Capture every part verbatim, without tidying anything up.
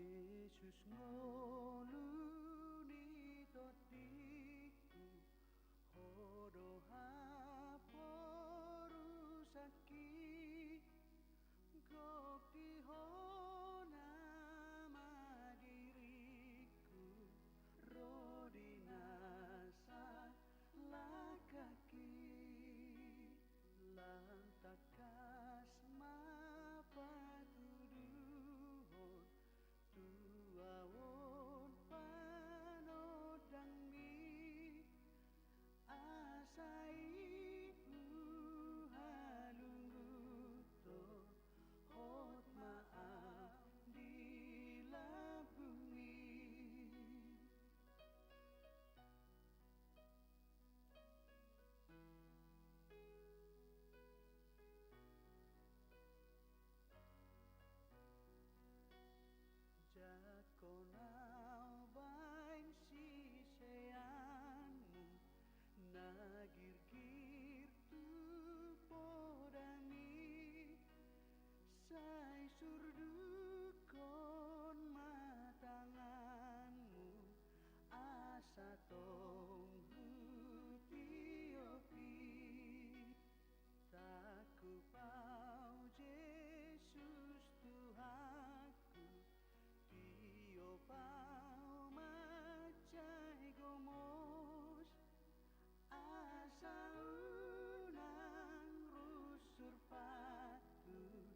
Jesus ngolu ni tondingku, Ho do haporusangki, gok di Ho nama diringku, ro di nasa langkangki. Lam tangkas ma patuduhon tu ahu on panondangmi, asa i huhalungunhon, hot ma ahu di lambungmi. Jangkon ahu baen siseanmu, na girgir tu podami, sai surdukkon ma tanganmu, asa tong hutiopi. Tangkup ahu Jesus Tuhanku, tiop ahu mansai gomos, asa unang rusur patu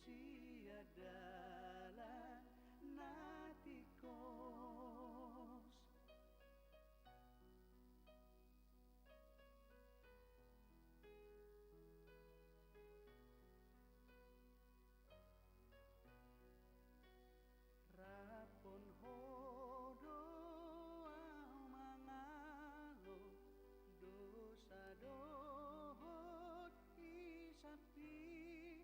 sian dalan na tingkos. Raphon Ho do ahu mangalo, dosa dohot hisappi,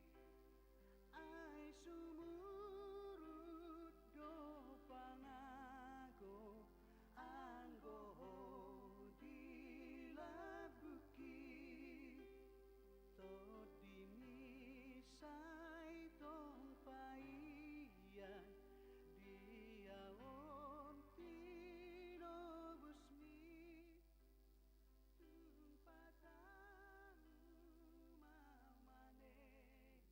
ai sumurut do pangago, anggo Ho di lambungki. Tondimi sai tong paian, di ahu on tinobusmi, tung patamu ma manean pinarbaga.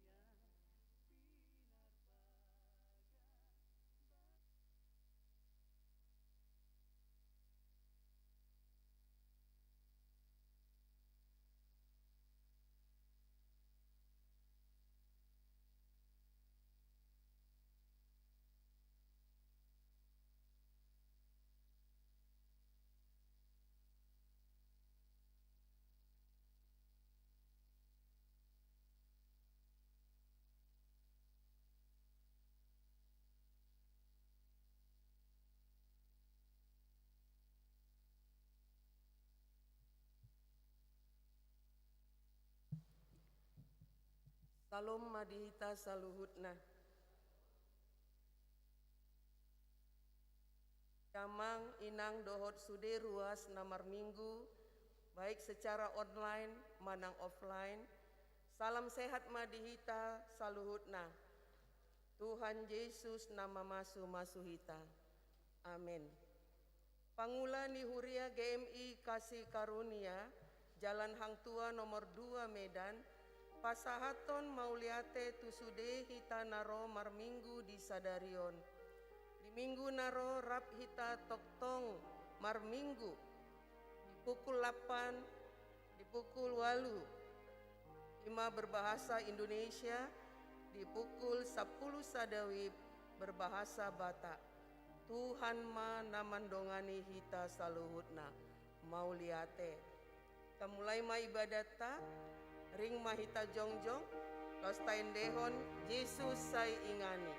Salom ma di hita saluhutna. Amang, inang dohot sude ruas na marminggu, baik secara online manang offline, salam sehat ma di hita saluhutna. Tuhan Jesus na mamasu-masu hita. Amen. Pangula ni Huria G M I Kasih Karunia, Jalan Hang Tuah nomor dua Medan, pasahathon mauliate tu sude hita na ro marminggu di sadari on. Di minggu na ro rap hita tongtong marminggu di pukul lapan, di pukul ualu, ima berbahasa Indonesia, di pukul sampulu sada WIB berbahasa Batak. Tuhan ma na mandongani hita saluhutna. Mauliate. Tamulai ma ibadatta, ring ma hita jongjong, laos taendehon Jesus sai ingani.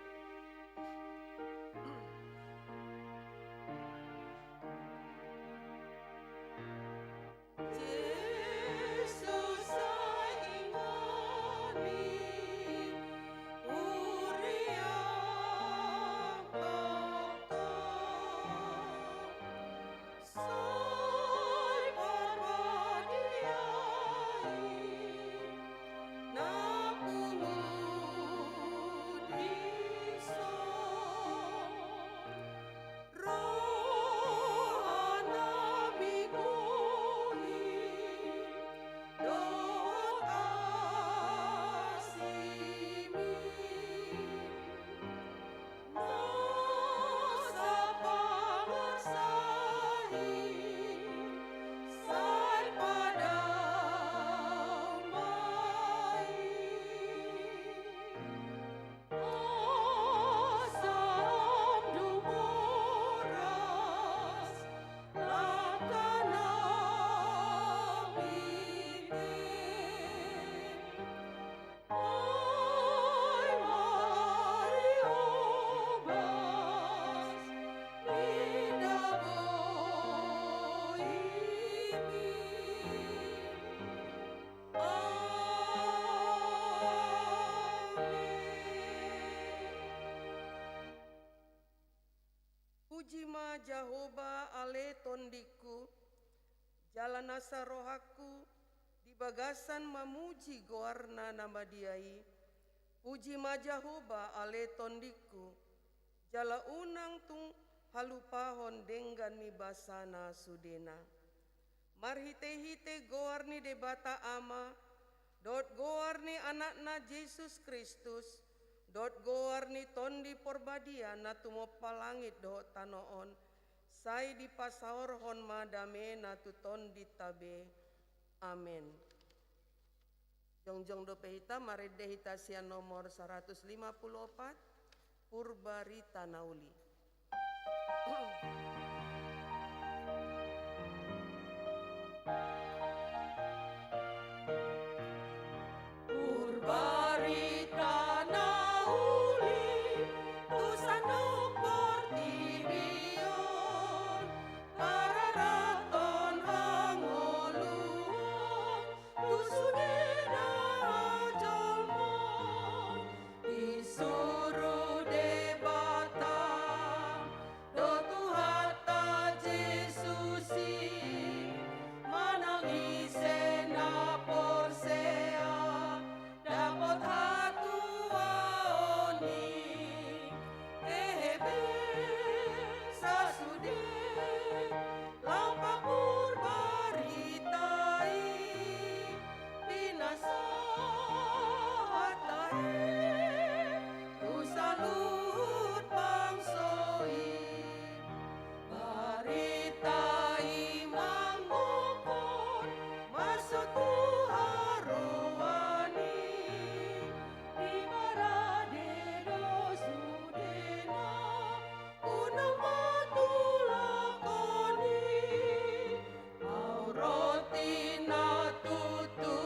Jahowa ale tondingku, jala nasa rohangku di bagasan mamuji goarna na badia i. Puji ma Jahowa ale tondingku, jala unang tung halupahon denggan ni basana sudena. Marhitehite goar ni Debata Ama, dohot goar ni Anakna Jesus Kristus, dohot goar ni Tondi Porbadia na tumompa langit dohot tano on, sai dipasaorhon ma damena tu tondinta be. Amen. Jongjong dope hita, marende hita sian nomor saratus lima pulu opat, Purbarita na uli. Purbarita na uli, tu sandok portibi on, pararathon hangoluan, tu sude na jolma, disuru Debata, do Tuhanta Jesus i, manang ise na porsea, dapot hatuaon i. Hehe be, sasude, lam purbarita i, pinasahat tahe, tu saluhut bangso i. Barita i manggokhon, marsongon tu haroan i, diparade do sudena, unang matulakkon i. Au roti na tutu,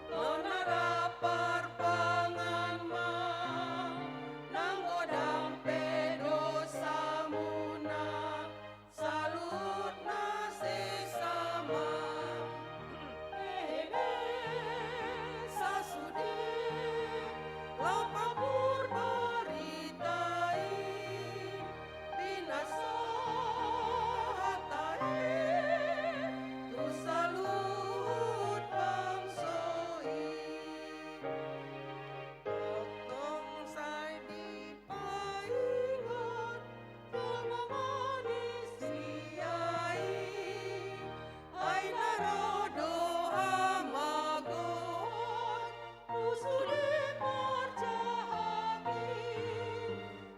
nunga rap parpangan ma, nang godang pe dosamuna, saluhutna sesa ma. Hehe be, sasude, lam purbarita i, pinasahat tahe, tu saluhut bangso i. Tongtong sai dipaingot, jolma manisia i, ai na ro do hamagoan, tu sude parjahat i.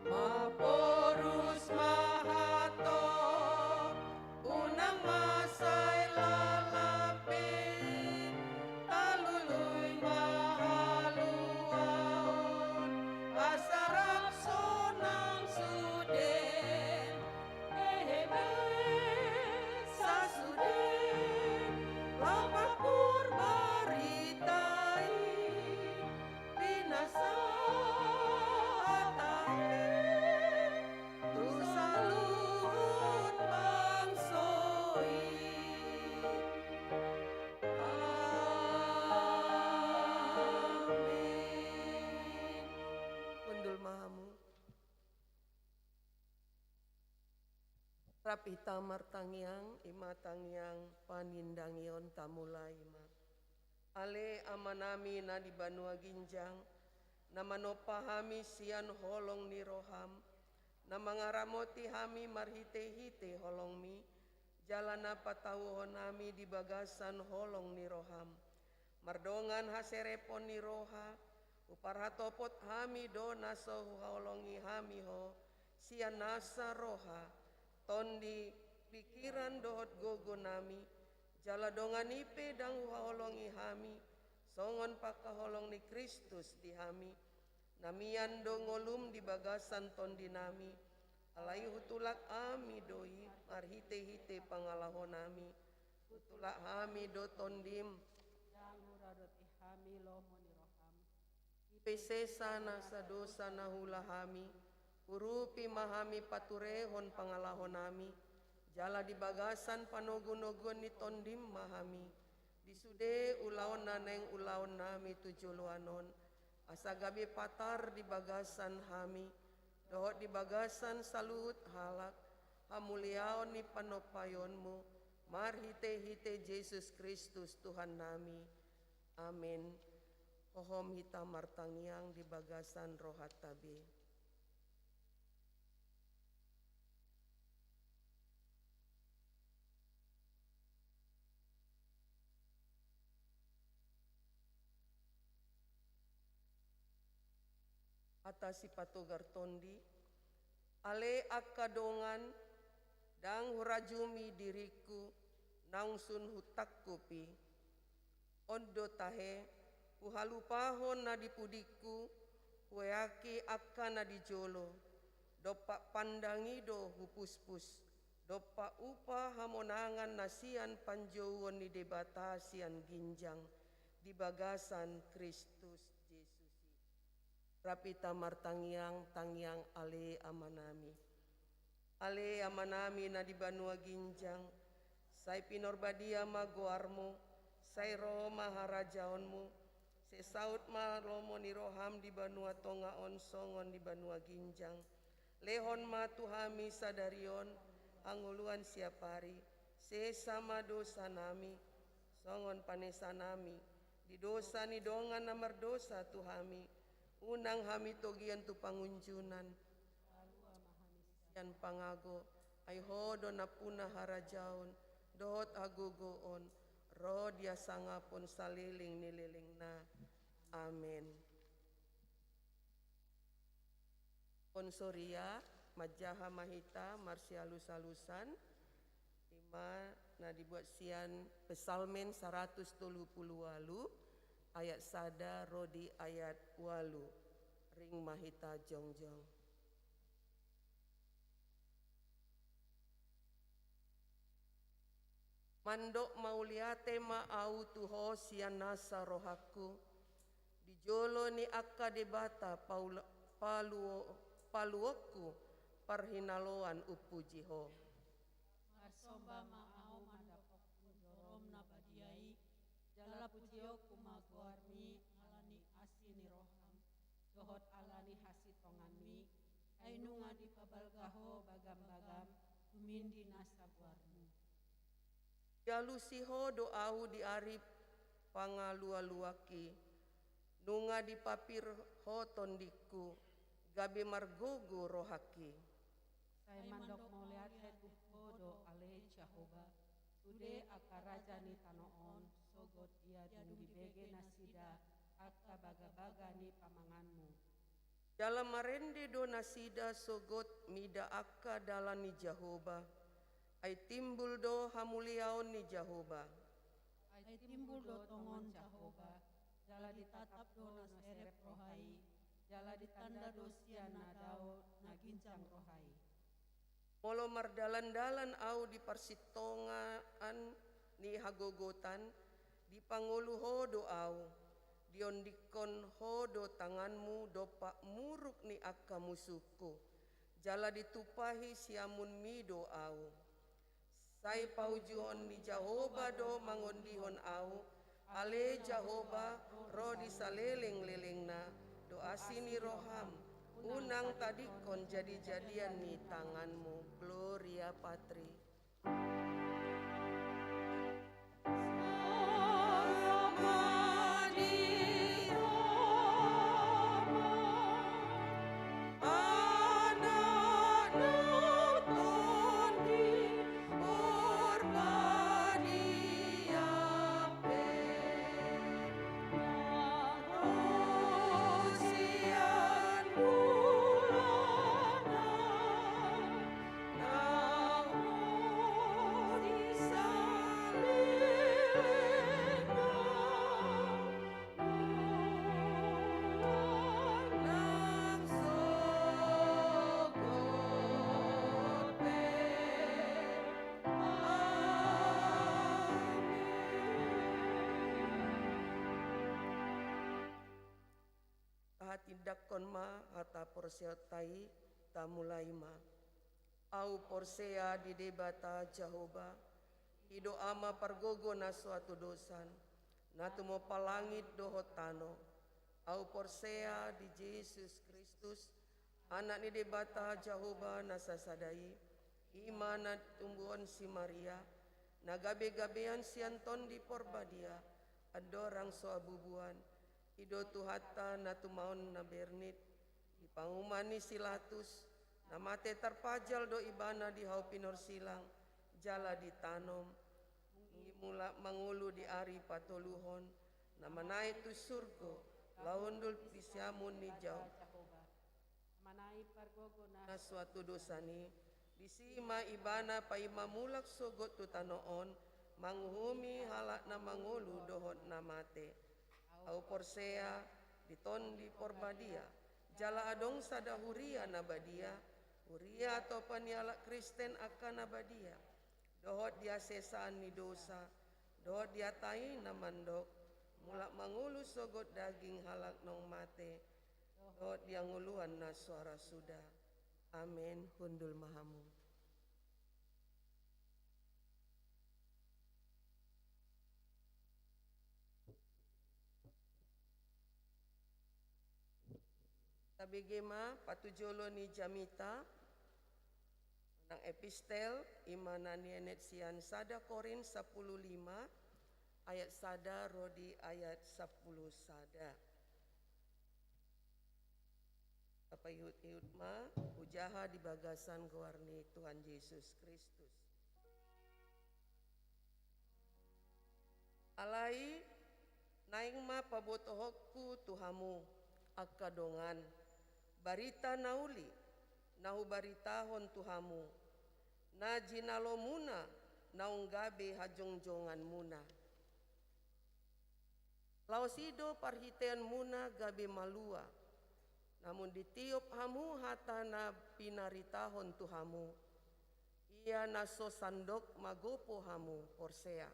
Maporus ma hatop, unang ma sai lalap be, talului ma haluaon, asa rap sonang sude. Hehe be, sasude, lam purbarita i, pinasahat tahe, tu saluhut bangso i. Amen. Hundul ma hamu. Rap hita martangiang, i ma tangiang panindangionta, mulai ma. Ale Amanami na di banua ginjang, na manompa hami sian holong ni roham, na mangaramoti hami marhitehite holongmi, jala na patauhon hami di bagasan holong ni roham. Mardongan haserepon ni roha, huparhatopot hami do na so huhaholongi hami ho, sian nasa roha, tondi, pikiran dohot gogonami, jala dongan i pe ndang huhaholongi hami, songon pangkaholong ni Kristus di hami, na mian do ngolum di bagasan tondinami, alai hutulak hami do i marhitehite pangalahonami, hutulak hami do tondim. Ndang huradoti hami lomo ni roham. I pe sesa nasa dosa na huula hami, urupi ma hami paturehon pangalahonami, jala di bagasan panogunoguon ni tondim ma hami, di sude ulaon na naeng ulaonnami tu joloan on, asa gabe patar di bagasan hami, dohot di bagasan saluhut halak, hamuliaon ni panompaionmu, marhitehite Jesus Kristus Tuhannami. Amen. Hohom hita martangiang di bagasan rohanta be. Hata sipatogar tondi. Ale angka dongan, ndang hurajumi diringku, naung sun hutangkup i. On do tahe, huhalupahon na di pudingku, hueaki angka na di jolo. Dompak pandang i do hupuspus, dompak upa hamonangan na sian panjouon ni Debata sian ginjang, di bagasan Kristus Jesus i. Rap hita martangiang, tangiang Ale Amanami. Ale Amanami na di banua ginjang, sai pinarbadia ma goarmu, sai ro ma harajaonmu, sai saut ma lomo ni roham di banua tonga on songon di banua ginjang. Lehon ma tu hami sadari on hangoluan siapari, sesa ma dosanami, songon panesanami di dosa ni dongan na mardosa tu hami, unang hami togian tu pangunjunan, sian pangago, ai Ho do nampuna harajaon, dohot hagogoon, ro di hasangapon saleleng ni lelengna. Amen. Sponsoria, manjaha ma hita marsialus-alusan, ima na dibuat sian Psalmen saratus tolu pulu ualu, ayat sada ro di ayat ualu. Ring ma hita jongjong. Mandok mauliate ma ahu tu Ho sian nasa rohangku, di jolo ni angka debata paula-, paluo-, paluonku, parhinaloan umpuji Ho. Marsomba ma ahu mandapothon jorom na badia i, jala pujionku ma goarmi ala ni asi ni roham, dohot ala ni hasitonganmi, ai nunga dipabalga Ho bagam-bagam tumindi nasa goarmu. Dialusi Ho do ahu di ari pangalualuanki, nunga dipapir Ho tondingku, gabe margogo rohangki. Sai mandok mauliate tu Ho do ale Jahowa, sude angka raja ni tano on, sogot ia dung dibege nasida angka bagabaga ni pamanganmu. Jala marende do nasida sogot mida angka dalan ni Jahowa, ai timbul do hamuliaon ni Jahowa. Ai timbul do tongon Jahowa, jala ditatap do na serep roha i, jala ditanda do sian na dao na ginjang roha i. Molo mardalan-dalan ahu di parsitongaan ni hagogotan, dipangolu Ho do ahu, diondingkon Ho do tanganmu dompak muruk ni angka musungku, jala ditumpahi siamunmi do ahu. Sai paujuon ni Jahowa do mangondihon ahu, ale Jahowa, ro di saleleng-lelengna, do asi ni roham, unang tadingkon jadi-jadian ni tanganmu. Gloria Patri. Tahatindangkon ma hata porseaonta i, tamulai ma. Ahu porsea di Debata Jahowa, i do Ama pargogo na so hatudosan, na tumompa langit dohot tano. Ahu porsea di Jesus Kristus, Anak ni Debata Jahowa na sasada i, I ma na tumbuhon si Maria, na gabe-gabean sian Tondi Porbadia, andorang so habubuan, i do Tuhanta na tumaon na bernit, di panguhuman ni si Latus, na mate tarpajal do ibana di hau pinorsilang, jala ditanom, mulak mangolu di ari patoluhon, na manaek tu surgo, laho hundul di siamun ni Jahowa. Manai pargogo na suatu dosa ni, disi ma ibana paima mulak sogot tu tano on, manguhumi halak na mangolu dohot na mate. Ahu porsea di Tondi Porbadia, jala adong sada huria na badia, huria atau panialak Kristen angka na badia, dohot di hasesaan ni dosa, dohot di hata i na mandok, mulak mangolu sogot daging halak naung mate, dohot di hangoluan na so ra suda. Amen. Hundul ma hamu. Tabege ma patujolo ni jamita, nang epistel, i ma na nienet sian sada Korint sampulu lima, ayat sada ro di ayat sampulu sada. Tapaihut-ihut ma, hujaha di bagasan goar ni Tuhan Jesus Kristus. Alai, naeng ma pabotohonku tu hamu, angka dongan, barita na uli, na hubaritahon tu hamu, na jinalomuna, naung gabe hajongjonganmuna. Laos i do parhiteanmuna gabe malua, namun ditiop hamu hata na pinaritahon tu hamu, ia na so sandok magopo hamu porsea.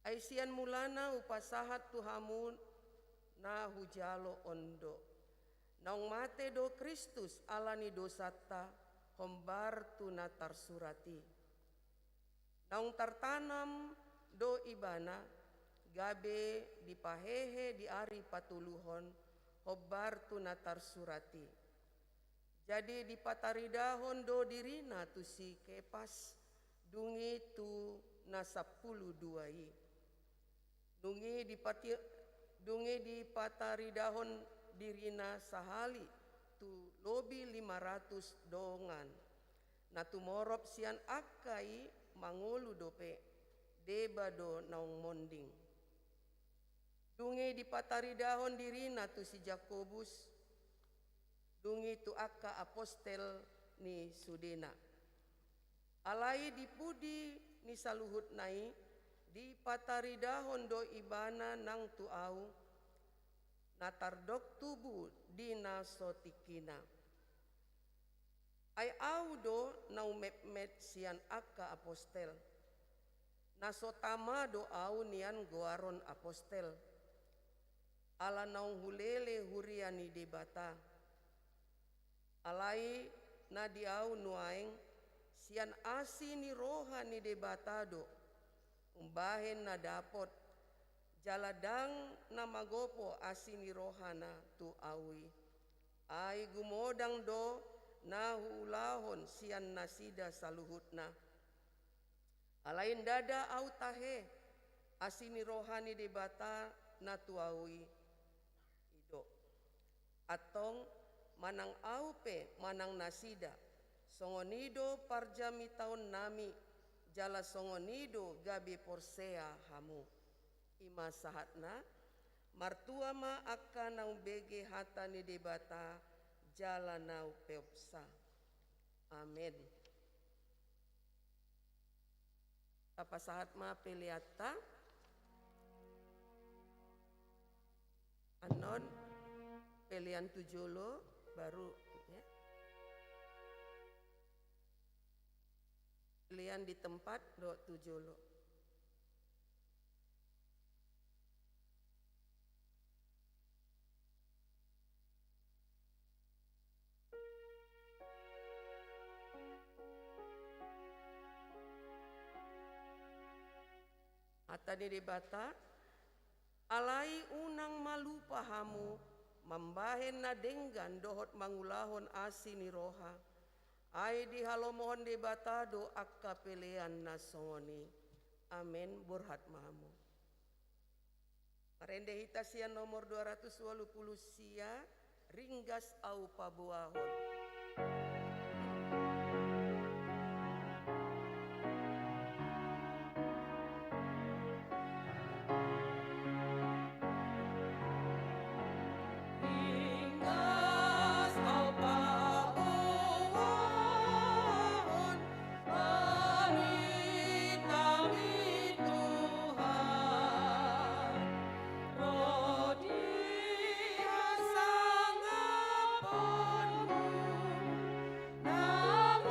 Ai sian mulana hupasahat tu hamu na hujalo on do. Naung mate do Kristus ala ni dosanta, hombar tu na tarsurat i. Naung tartanam do ibana, gabe dipahehe di ari patoluhon, hombar tu na tarsurat i. Jadi dipataridahon do dirina tu si Kepas, dung i tu na sampulu dua i. Dung i dipati-, dung i dipataridahon dirina sahali tu lobi lima ratus dongan. Na tumorop sian angka i mangolu dope, deba do naung monding. Dung i dipataridahon dirina tu si Jakobus, dung i tu angka apostel ni sudena. Alai di pudi ni saluhutna i, dipataridahon do ibana nang tu ahu, na tardok tubu di na so tingkina. Ai ahu do na umetmet sian angka apostel. Na so tama do ahu nian goaron apostel, ala naung hulele huria ni Debata. Alai na di ahu nuaeng, sian asi ni roha ni Debata do umbahen na dapot, jala ndang na magopo asi ni rohana tu ahu i. Ai gumodang do na huulahon sian nasida saluhutna. Alai ndada ahu tahe, asi ni roha ni Debata na tu ahu i. I do. Antong, manang ahu pe manang nasida, songon i do parjamitaonnami, jala songon i do gabe porsea hamu. I ma sahatna. Martua ma angka na umbege hata ni Debata jala na umpeopsa. Amen. Tapasahat ma peleanta. Annon pelean tu jolo, baru, ya. Pelean di tempat dohot tu jolo. Hata ni Debata. Alai unang ma lupa hamu mambahen na denggan dohot mangulahon asi ni roha. Ai dihalomohon Debata do angka pelean na songon i. Amen. Borhat ma hamu. Marende hita sian nomor dua ratus walu pulu sia, Ringgas Au Paboahon. Ringgas au paboahon, barita ni Tuhan, ro di hasangaponmu, nang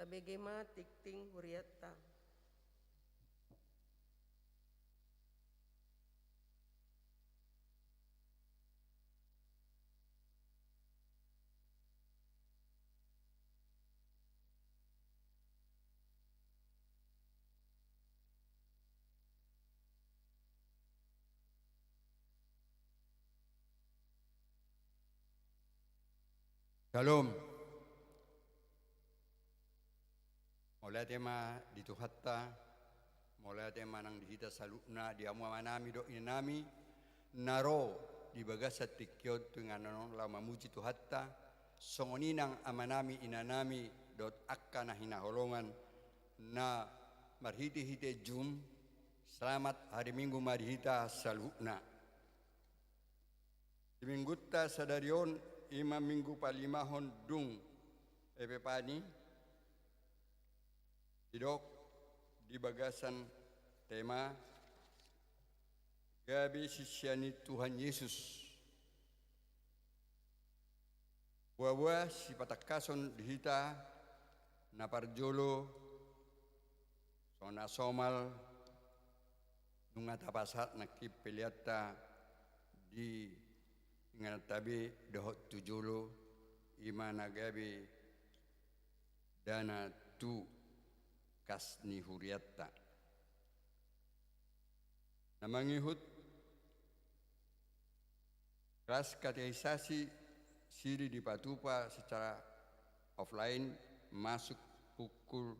Tabege ma tingting hurianta. Syalom. Mauliate ma di Tuhanta, mauliate ma nang di hita saluhutna, di hamu amanami dohot inanami na ro di bagasan tingki on tu inganan on laho mamuji Tuhanta, songon i nang amanami inanami dohot angka na hinaholongan na marhitehite Zoom. Selamat hari Minggu ma di hita saluhutna. Di minggunta sadari on, i ma minggu palimahon dung Epipani, didok di bagasan tema gabe sisean ni Tuhan Yesus. Boaboa sipatangkason di hita na parjolo, songon na somal, nunga tapasahat nangkin peleanta di ingananta be dohot tu jolo, i ma na gabe dana tu kas ni hurianta. Na mangihut kelas katekisasi siri dipatupa secara offline masuk pukul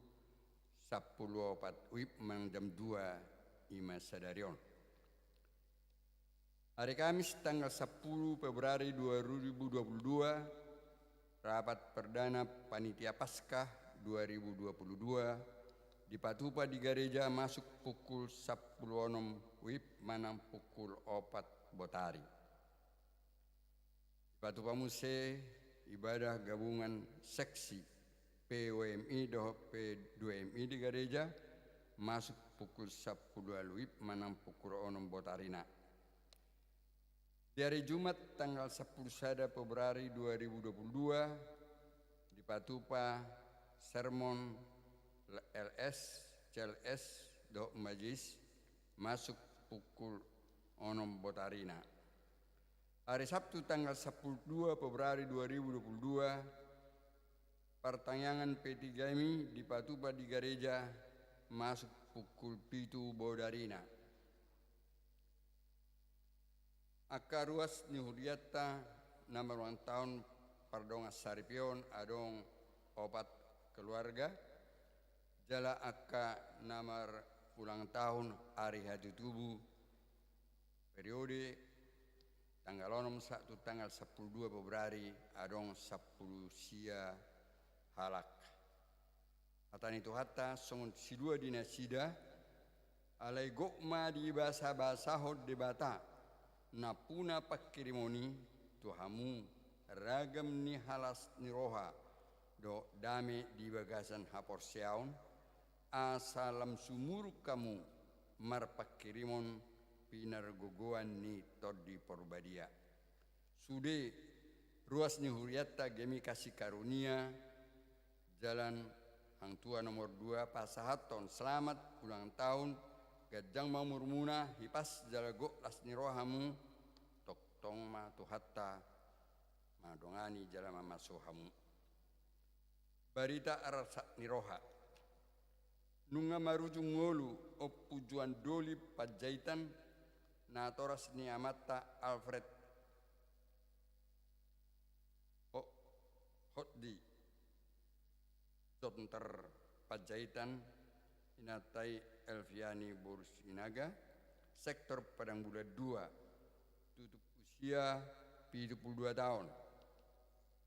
sampulu opat wib manang jam dua i ma sadari on. Hari Kamis tanggal sampulu Februari dua ribu dua puluh dua, rapat perdana Panitia Paskah dua ribu dua puluh dua dipatupa di gareja masuk pukul sampulu onom wib manang pukul opat botari. Dipatupa muse ibadah gabungan seksi P W M I dohot P dua M I di gareja masuk pukul sampulu ualu wib manang pukul onom botarina. Di hari Jumat tanggal sampulu sada Februari dua ribu dua puluh dua dipatupa sermon L S, C L S dohot majelis masuk pukul onom botarina. Hari Sabtu tanggal sampulu dua Februari dua ribu dua puluh dua, partangiangan P tiga M I dipatupa di gareja masuk pukul pitu bodarina. Angka ruas ni hurianta na marulang tahun pardongan saripeon adong opat keluarga, jala angka na marulang tahun ari hatutubu periode tanggal onom sahat tu tanggal sampulu dua Februari adong sampulu sia halak. Hata ni Tuhanta songon silua di nasida, alai gok ma dibasabasahon Debata nampuna pangkirimon i tu hamu ragam ni halas ni roha dohot dame di bagasan haporseaon, asa lam sumurung hamu marpangkirimon pinargogoan ni Tondi Parbadia. Sude ruas ni hurianta gabe kasih karunia, jala hangtua nomor dua pasahathon selamat ulang tahun, ganjang ma umurmuna, hipas jala gok las ni roha hamu, tongtong ma Tuhanta mandongani jala mamasu hamu. Barita arsak ni roha. Nunga marujung ngolu Ompu Juan Doli Panjaitan, natoras ni amanta Alfred Ho-, Hotdi Jonter Panjaitan, inanta i Elviani boru Sinaga, sektor Padang Bulan dua, tutup usia pitu pulu dua taon.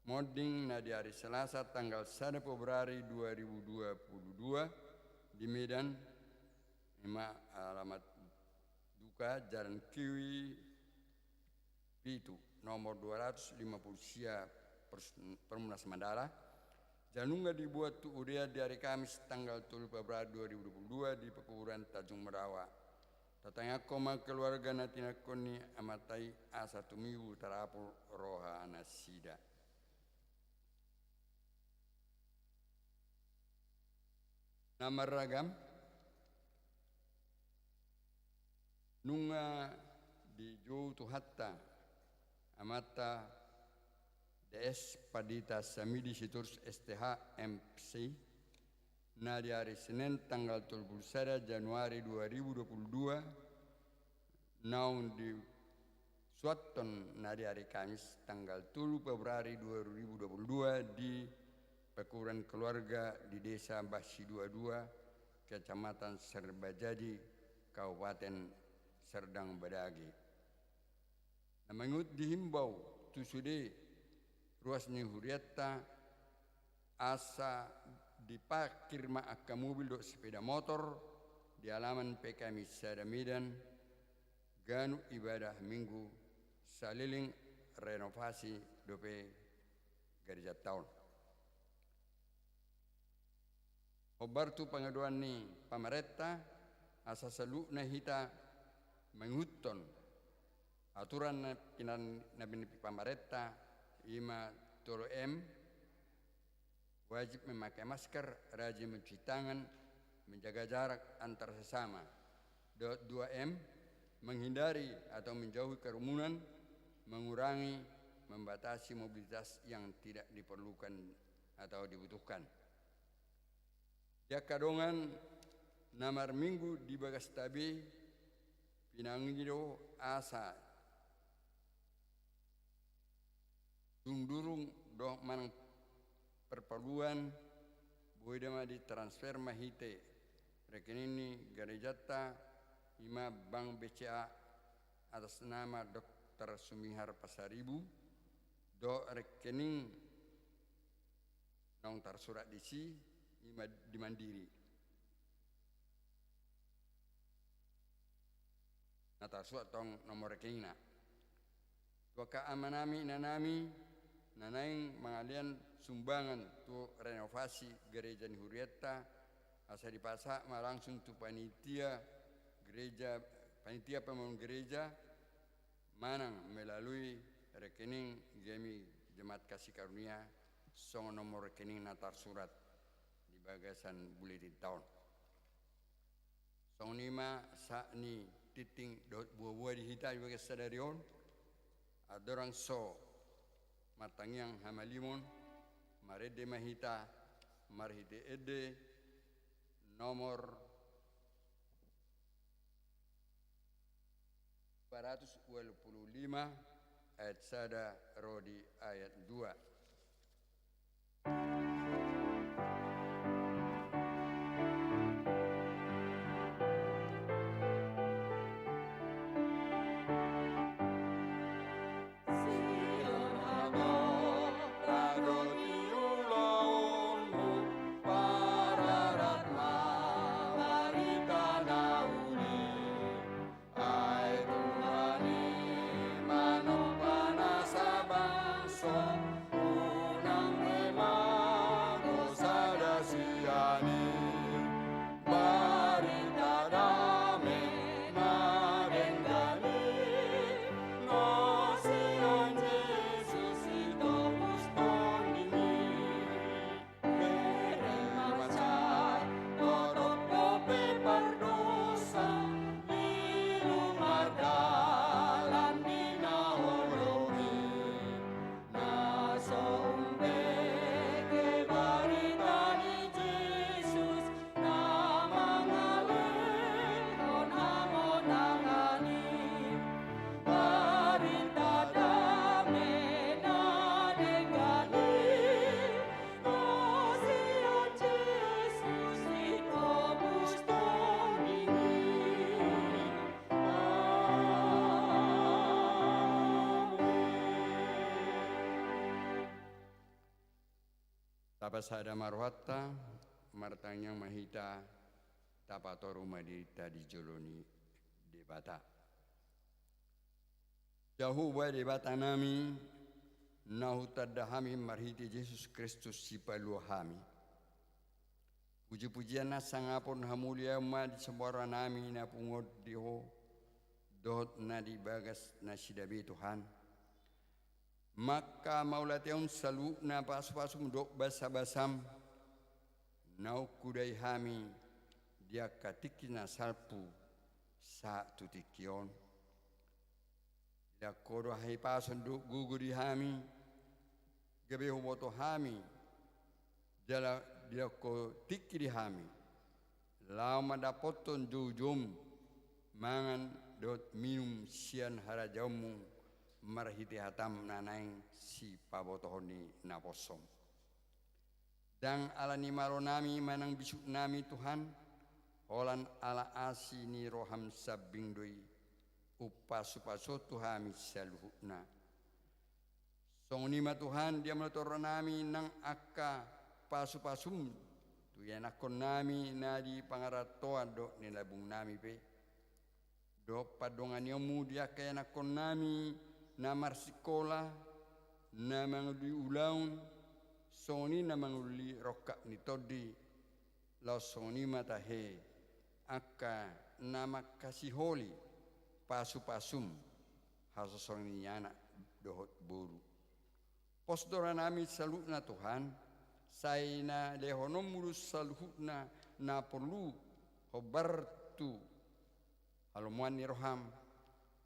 Monding na di ari Selasa tanggal sada Februari dua ribu dua puluh dua di Medan, i ma alamat duka Jalan Kiwi pitu, nomor dua ratus lima puluh sia, Pers-, Perumnas Mandala. Jala nunga dibuat tu udean di ari Kamis tanggal tolu Februari dua ribu dua puluh dua di pekuburan Tanjung Merawa. Tatangiangkon ma keluarga na tinangkon ni amanta i asa tumibu tarapul roha nasida. Na marragam, nunga dijou Tuhanta, Amanta D S Pandita Samidi Sitorus S T H M Si, na di ari Senen tanggal tolu pulu sada Januari dua ribu dua pulu dua, naung disuathon na di ari Kamis tanggal tolu Februari dua ribu dua pulu dua di pakuburan keluarga di Desa Basi dua dua, Kecamatan Serbajadi, Kabupaten Serdang Badage. Na mangihut dihimbau tu sude ruas ni hurianta asa dipangkir ma angka mobil dohot sepeda motor di alaman P K M I sada Medan, ganup ibadah Minggu saleleng renovasi dope garejanta on. Hombar tu pangidoan ni pamarenta, asa saluhutna hita mangihuthon aturan na pinan-, na pinangido pamarenta, i ma tolu M, wajib memakai masker, rajin mencuci tangan, menjaga jarak antar sesama. Dohot dua M, menghindari atau menjauhi kerumunan, mengurangi, membatasi mobilitas yang tidak diperlukan atau dibutuhkan. Di angka dongan na marminggu di bagasta be, pinangido asa sundurung dohot manang perpuluan, boi da ma ditransfer marhite rekening ni garejanta, i ma Bank B C A atas nama Doktor Sumihar Pasaribu, dohot rekening naung tarsurat disi, i ma di Mandiri. Na tarsurat tong nomor rekeningna. Tu angka amanami, inanami, na naeng mangalean sumbangan tu renovasi gareja ni hurianta, asa dipasahat ma langsung tu panitia gareja, panitia pembangunan gareja, manang melalui rekening GMI Jemaat Kasih Karunia, songon nomor rekening na tarsurat di bagasan buletinta on. Songon i ma sahat ni tingting dohot boaboa di hita di bagas sadari on, andorang so martangiang hamalimon, marende ma hita marhite ende nomor empat ratus dua puluh lima ayat sada ro di ayat dua. Ai Tuhan i manompa nasa bangso, unang be mago sada sian i. Barita dame na denggan i, na sian Jesus itobus tondimi. Bere na mansai, totop dope pardosa, lilu mardalan di na holong i. Na so umbege barita ni Jesus, na mangalehon hamonangan i. Barita dame na denggan i, na sian Jesus itobus tondimi. Amen. Tapasada ma rohanta, martangiang ma hita, tapatoru ma dirinta di jolo ni Debata. Jahowa Debatanami, na hutanda hami marhite Jesus Kristus Sipalua hami. Pujipujian na sangap on hamuliaon ma di saborunami na pungu on di Ho, dohot na di bagas nasida be Tuhan. Manghamauliatehon saluhutna pasupasum dohot basabasam, naung hudai hami di angka tingki na salpu sahat tu tingki on. Dilehon Ho do hahipason dohot gogo di hami, gabe huboto hami, jala dilehon Ho tingki di hami, laho mandapothon joujoum mangan dohot minum sian harajaonmu marhite hataM na naeng sipabotohon ni naposom. Ndang ala ni malonami manang bisuknami Tuhan, holan ala asi ni rohaM sambing do i umpasupasuhon tu hami saluhutna. Songon i ma Tuhan, dia molo torronami nang angka pasupasuM tu ianakkonnami na di pangarantoan dohot nilabungnami pe. Dohot pandonganionmu di angka ianakkonnami na marsikola, na mangulului ulaon, songon i na mangulului rongkap ni tondi, laos songon i ma tahe angka na mangkasiholi pasupasum hasosoan ni anak dohot boru. Pos do rohanami saluhutna Tuhan, sai na lehononmu do saluhutna na porlu hombar tu halomoan ni roham,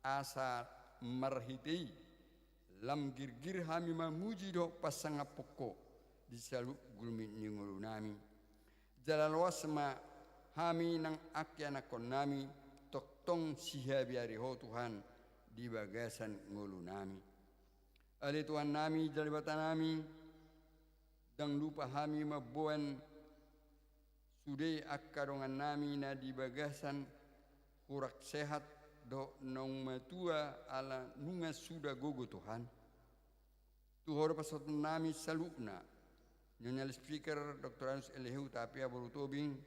asa marhite i lam girgir hami mamuji dohot pasangaphon Ho di saluhut gulmit ni ngolunami. Jala loas ma hami nang angka ianakkonnami tongtong sihabiari Ho Tuhan di bagasan ngolunami. Ale Tuhannami jala Debatanami, ndang lupa hami mamboan sude angka dongannami na di bagasan hurang sehat dohot naung matua ala nunga suda gogo Tuhan. Tu Ho do pasahatonnami saluhutna, Nyonya Speaker Doktor Andreas L Hutapian boru Tobing,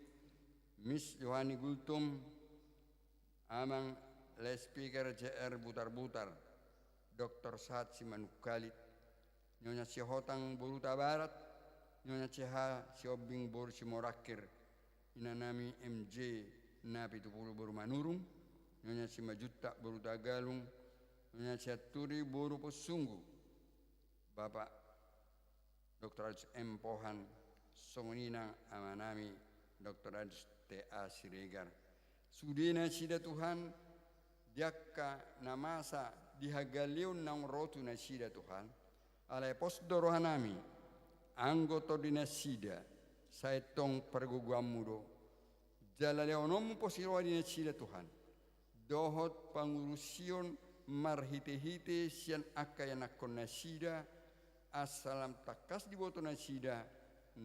Miss Yohani Gultom, Amang Speaker J R Butarbutar, Doktor Sahat Simanungkalit, Nyonya Sihotang boru Tabarat, Nyonya C H Sihombing boru Simorangkir, Inanami M J Napitupulu boru Manurung, Nyonya Simanjuntak boru Tagalung, Nyonya Sianturi boru Possunggu, Bapak Doktor Agus M Pohan, songon i nang amanami Doktor Agus T A Siregar. Sude nasida Tuhan, di angka na masa di hagaleon naung ro tu nasida Tuhan, alai pos do rohanami, anggo tondi nasida, sai tong pargogoanmu do, jala lehononmu pos ni roha di nasida Tuhan, dohot pangurusion marhitehite sian angka ianakkon nasida, asa lam tangkas diboto nasida,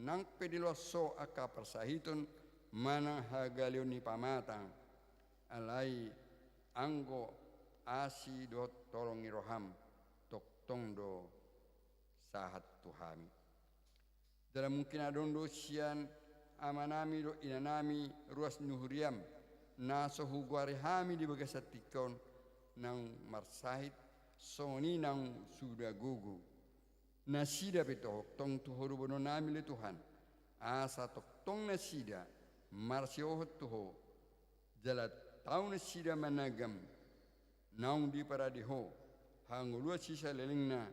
nang pe diloas ho angka parsahiton manang hagaleon ni pamatang. Alai anggo asi dohot holong ni roham, tongtong do sahat tu hami. Jala mungkin adong do sian amanami dohot inanami ruas ni huriam, na so hugoari hami di bagasan tingki on, naung marsahit, songon i naung suda gogo. Nasida pe tongtong tu Ho do boanonnami ale Tuhan, asa tongtong nasida marsihohot tu Ho, jala tau nasida managam naung diparade Ho, hangoluan sisalelengna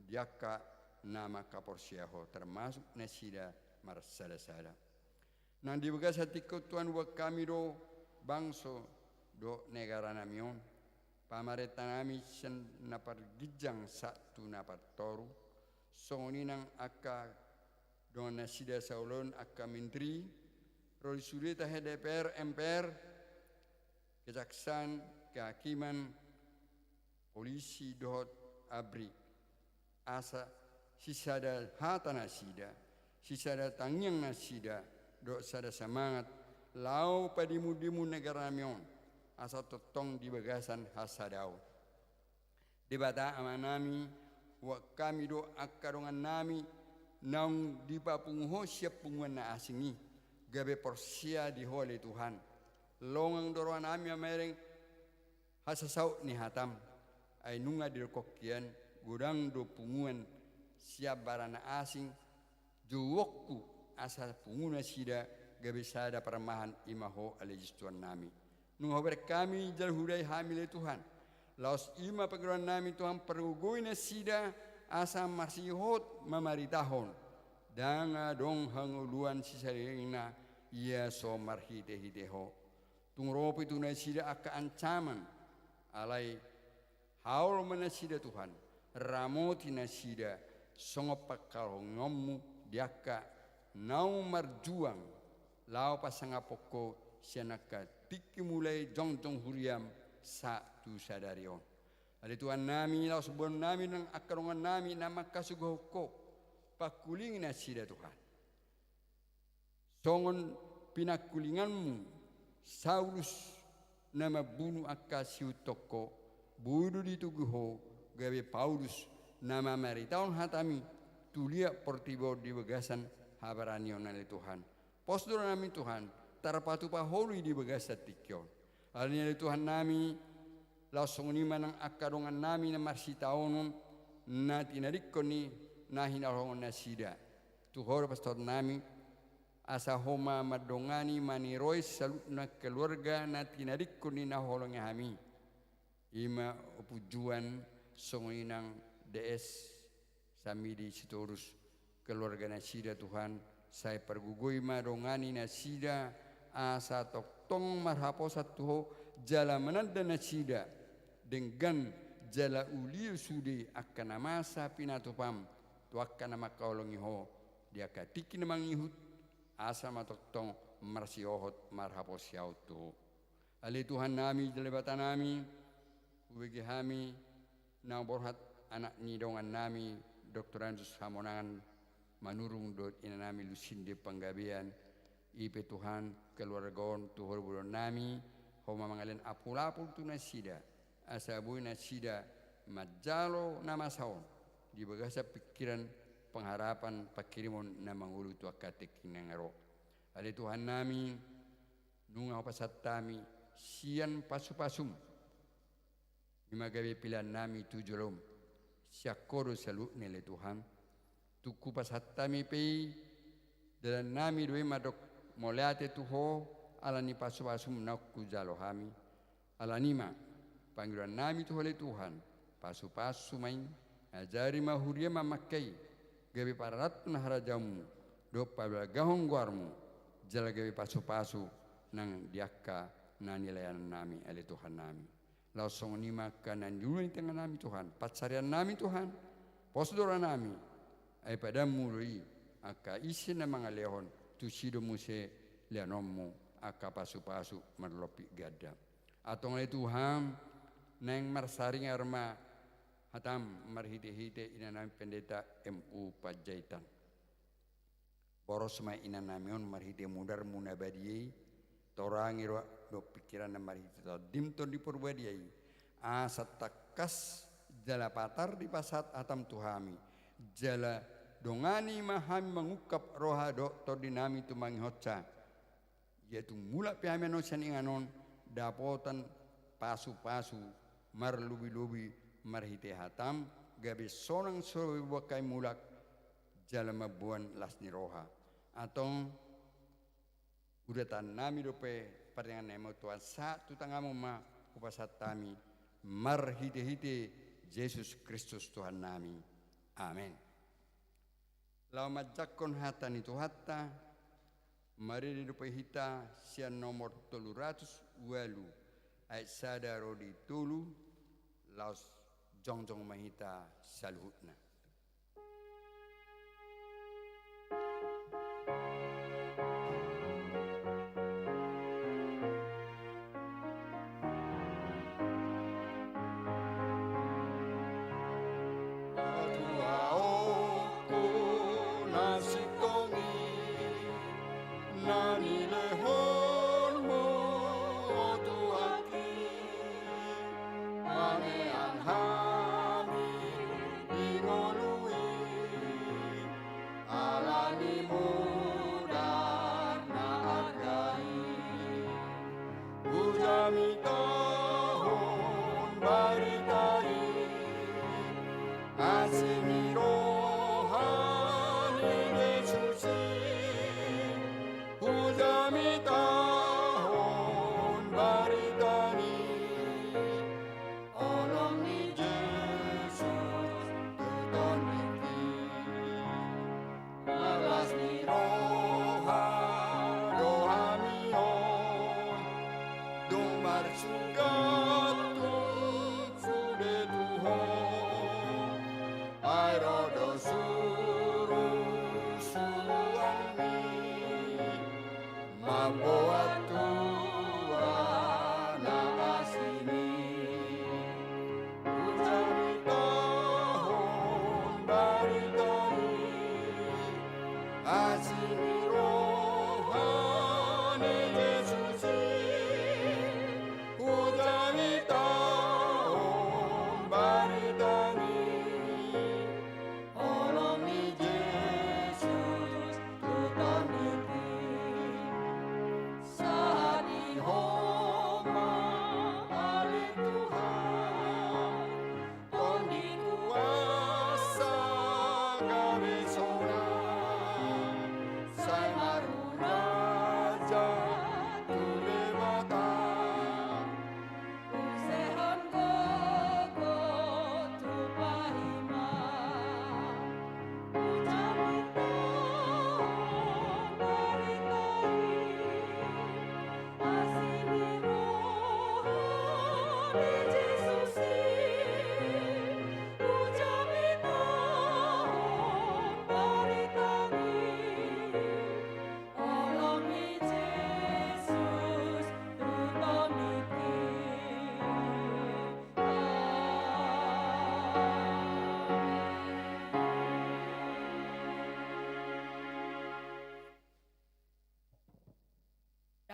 di angka na mangkaporseai Ho, termasuk nasida marsadasada. Nang di bagasan tingki on Tuhan, huboan hami do bangso dohot negaranami on, pamarentanami sian na parginjang sahat tu na partoru, songon i nang angka dongan nasida saulaon, angka menteri, ro di sude tahe D P R, M P R, kejaksaan, kehakiman, polisi dohot ABRI, asa sisada hata nasida, sisada tangiang nasida, dohot sada samangat laho padimundimun negaranami on, asa tongtong di bagasan hasadaon. Debata Amanami, huboan hami do angka dongannami naung dipapungu Ho sian punguan na asing i, gabe porsea di Ho ale Tuhan. Longang do rohanami mamereng hasasaut ni hataM, ai nunga didok Ho hian, godang do punguan sian bara na asing, jouonku asa pungu nasida gabe sada parmahan, i ma Ho ale Jesus Tuhannami. Nunga hubereng hami jala hudai hami ale Tuhan. Laos i ma pangidoannami Tuhan, pargogoi nasida asa marsihohot mamaritahon. Ndang adong hangoluan sisalelengna ia so marhitehite Ho. Tung ro pe tu nasida angka ancaman, alai haol ma nasida Tuhan, ramoti nasida songon pangkalongonmu di angka naung marjuang laho pasangaphon Ho sian angka tingki mulai jongjong huriam sahat tu sadari on. Ale Tuhannami, laos boanonnami nang angka dongannami na mangkasugahon Ho, pangkulingi nasida Tuhan. Songon pinangkulinganmu Saulus na mambunu angka sihuthon Ho, boi do ditogu Ho gabe Paulus na mamaritahon hatami tu liat portibi on di bagasan habaranion, ale Tuhan. Pos do dohononnami Tuhan, tarpatupa Ho do i di bagasan tingki on. Alani i ale Tuhannami, laos songon i ma nang angka dongannami na marsitaonon, na tinadingkon ni na hinalomohon nasida. Tu Ho do pasahatonnami, asa Ho ma mandongani maniroi saluhutna keluarga na tinadingkon ni na huholongi hami. I ma Ompu Juan, songon i nang D S, Samidi Sitorus, keluarga nasida Tuhan, sai pargogoi ma dongani nasida, asa tongtong marhaposan tu Ho, jala mananda nasida, denggan jala uli sude angka na masa pinatupam, tu angka na mangkaholongi Ho, di angka tingki na mangihut, asa ma tongtong marsihohot marhaposan tu Ho. Ale Tuhannami jala Debatanami, hubege hami na borhat anak ni dongannami Doktorandus Hamonangan Manurung dohot inanami Lusinde Panggabean, i pe Tuhan keluarga on tu Ho do boanonnami, Ho ma mangalehon apulapul tu nasida, asa boi nasida manjalo na masa on, di bagasan pingkiran, pengharapan, pangkirimon na mangolu tu angka tingki na ro. Ale Tuhannami, nunga hupasahat hami sian pasupasum, i ma gabe pillannami tu jolom, sian Ho do saluhutna ale Tuhan. Tung hupasahat hami pe i, dalannami do i mandok mauliate tu Ho, alani pasupasum naung hujalo hami. Alani i ma, pangidoannami tu Ho ale Tuhan, pasupasu ma i, ajari ma huria mamangke i, gabe pararathon harajaonmu, dohot pabalgahon goarmu, jala gabe pasupasu nang di angka na nilayanannami ale Tuhannami. Laos songon i ma angka na niula ni tanganami Tuhan, pansariannami Tuhan, pos do rohanami, ai padanmu do i, angka ise na mangalehon, tusi do muse leanonmu, angka pasupasu marlompit ganda. Antong ale Tuhan, naeng marsaringar ma hatam marhitehite inanami Pendeta M U Panjaitan. Boros ma inanami on marhite mudarmu na badia i, torangi roha dohot pingkiranna marhite Tondim Tondi Porbadia i, asa tangkas jala patar dipasahat hatam tu hami, jala dongani ma hami mangungkap roha dohot tondinami tumangihonsa. Ia tung mulak pe hami annon sian inganan on dapotan pasupasu marlobilobi marhite hatam, gabe sonang so boi hami mulak jala mamboan las ni roha. Antong udatannami dope partangiangannami on Tuhan, sahat tu tanganmu ma hupasahat hami marhitehite Jesus Kristus Tuhannami. Amen. Laho manjangkon hata ni Tuhanta, marende dope hita sian nomor tolu ratus ualu, ayat sada ro di tolu, laos jongjong ma hita saluhutna. Hatuaonku na sintong i, na nilehonmu tu hami, panean hami di ngolu i, ala ni mudar na arga i. Hujamitahon barita i, asi ni roha ni Jesus i. Hujamitahon barita i, holong ni Jesus tu tondingki. Ala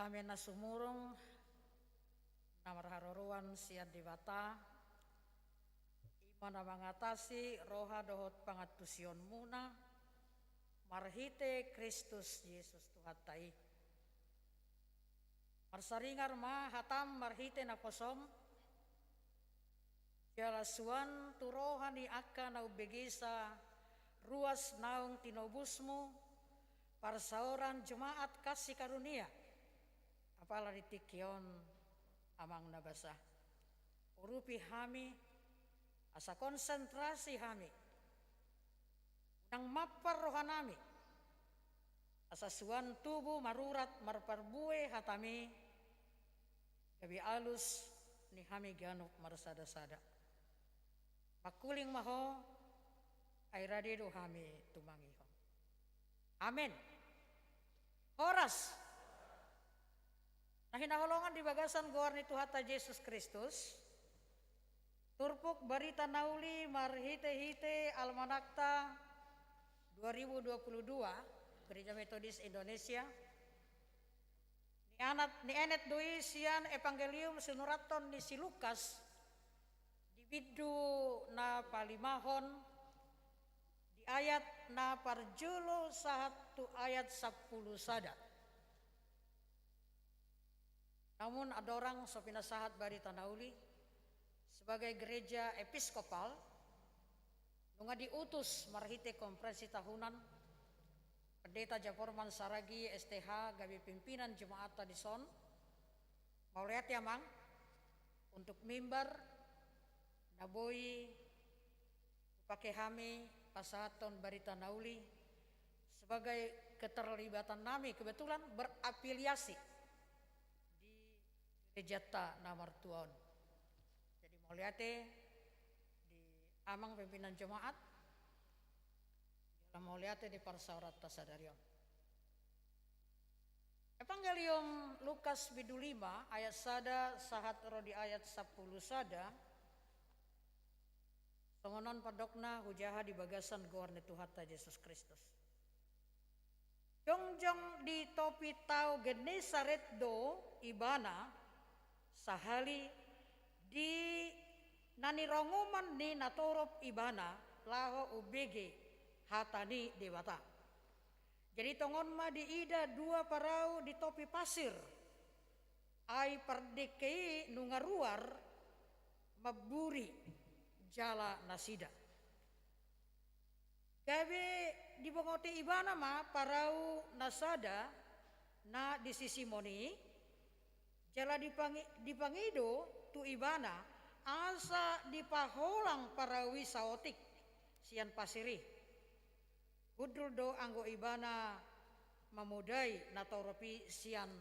Amen. Na sumurung na marharoroan sian Debata, i ma na mangatasi roha dohot pangantusionmuna marhite Kristus Jesus Tuhanta i. Marsaringar ma hatam marhite naposom, jala suan tu roha ni angka na umbegesa ruas naung tinobusmu parsaoran jemaat kasih karunia, apala di tingki on, Amang na basa. Urupi hami, asa konsentrasi hami, unang mampar rohanami, asa suan tubu marurat marparbue hatami, gabe alus ni hami ganup marsadasada. Mangkuling ma Ho, ai rade do hami tumangihon. Amen. Horas. Na hinaholongan di bagasan goar ni Tuhanta Jesus Kristus, turpuk barita na uli marhitehite almanakta dua ribu dua puluh dua, Gereja Metodis Indonesia, nienet, nienet do i sian Evangelium sinurathon ni si Lukas, di bindu na palimahon, di ayat na parjolo sahat tu ayat sampulu sada. Namun andorang so pinasahat barita na uli, sebagai gereja episkopal, nunga diutus marhite konferensi tahunan, Pendeta Jaforman Saragi, S T H, gabe pimpinan jemaatta dison, mauliate Amang, untuk mimbar na boi hupake hami pasahathon barita na uli sebagai keterlibatannami kebetulan berafiliasi di gerejanta na martua on. Jadi mauliate di Amang pimpinan jemaat, jala mauliate di parsaoranta sadari on. Evangelium Lukas bindu lima ayat sada sahat ro di ayat sampulu sada. Songon on pandokna, hujaha di bagasan goar ni Tuhanta Jesus Kristus. Jongjong di topi tao Genesaret do ibana, sahali di na nirongoman ni natorop ibana laho umbege hata ni Debata. Jadi tongon ma diida dua parau di topi pasir, ai pardengke i nunga ruar mamburi jala nasida. Gabe dibongoti ibana ma parau na sada na di si Simon i, jala dipangi-, dipangido tu ibana asa dipaholang parau i saotik sian pasir i. Hundul do anggo ibana mamodai natorop i sian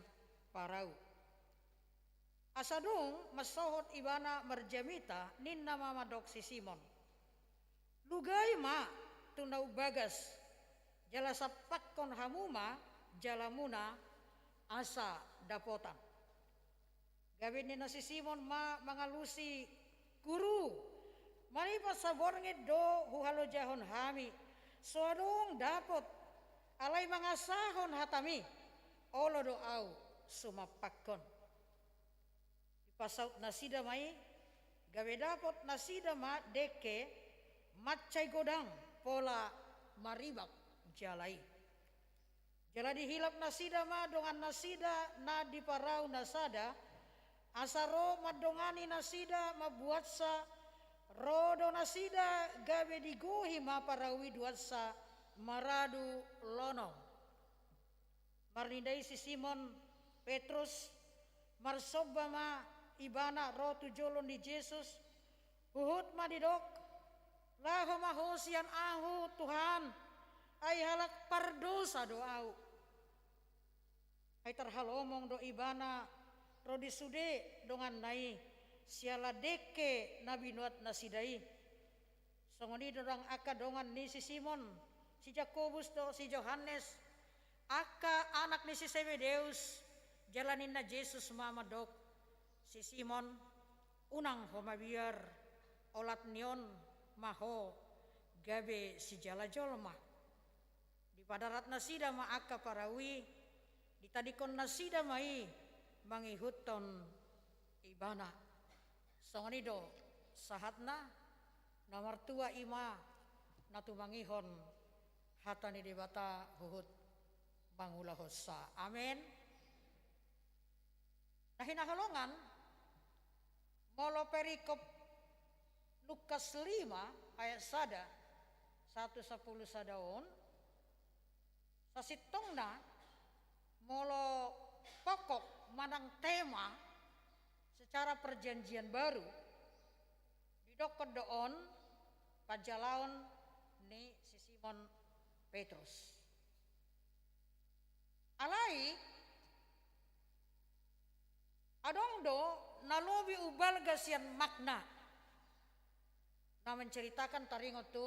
parau. Asa dung mansohot ibana marjamita, ninna ma mandok si Simon: Lugai ma tu na umbagas, jala sampakkon hamu ma jalamuna asa dapotan. Gabe ninna si Simon ma mangalusi: Guru, manipat saborngin do huhalojahon hami, so adong dapot, alai mangasahon hatami, olo do ahu sumampakkon. Dipasaut nasida ma i, gabe dapot nasida ma dengke mansai godang pola maribak jala i. Jala dihilap nasida ma dongan nasida na di parau na sada, asa ro mandongani nasida mambuatsa, ro do nasida gabe digohi ma parau i duansa maradu lonom. Marnida i si Simon Petrus, marsomba ma ibana ro tu jolo ni Jesus, huhut ma didok: Laho ma ho sian ahu, Tuhan, ai halak pardosa do ahu. Ai tarhalomong do ibana ro di sude donganna i, siala dengke na binuat nasida i. Songon i do ndang angka dongan ni si Simon, si Jakobus dohot si Johannes, angka anak ni si Sebedeus. Jala ninna Jesus ma mandok: Si Simon, unang ho mabiar, olat ni on ma ho gabe sijala jolma. Dipadarat nasida ma angka parau i, Ditadingkon nasida ma i mangihuthon ibana. Songon i do sahatna. Na martua i ma na tumangihon hata ni Debata huhut mangulahonsa. Amen. Na hinaholongan, molo perikop Lukas lima ayat sada sahat tu sampulu sada on, sasintongna molo pokok manang tema secara Perjanjian Baru, didokkon do on panjalaon ni si Simon Petrus. Alai adong do na lobi umbalga sian makna na menceritakan taringot tu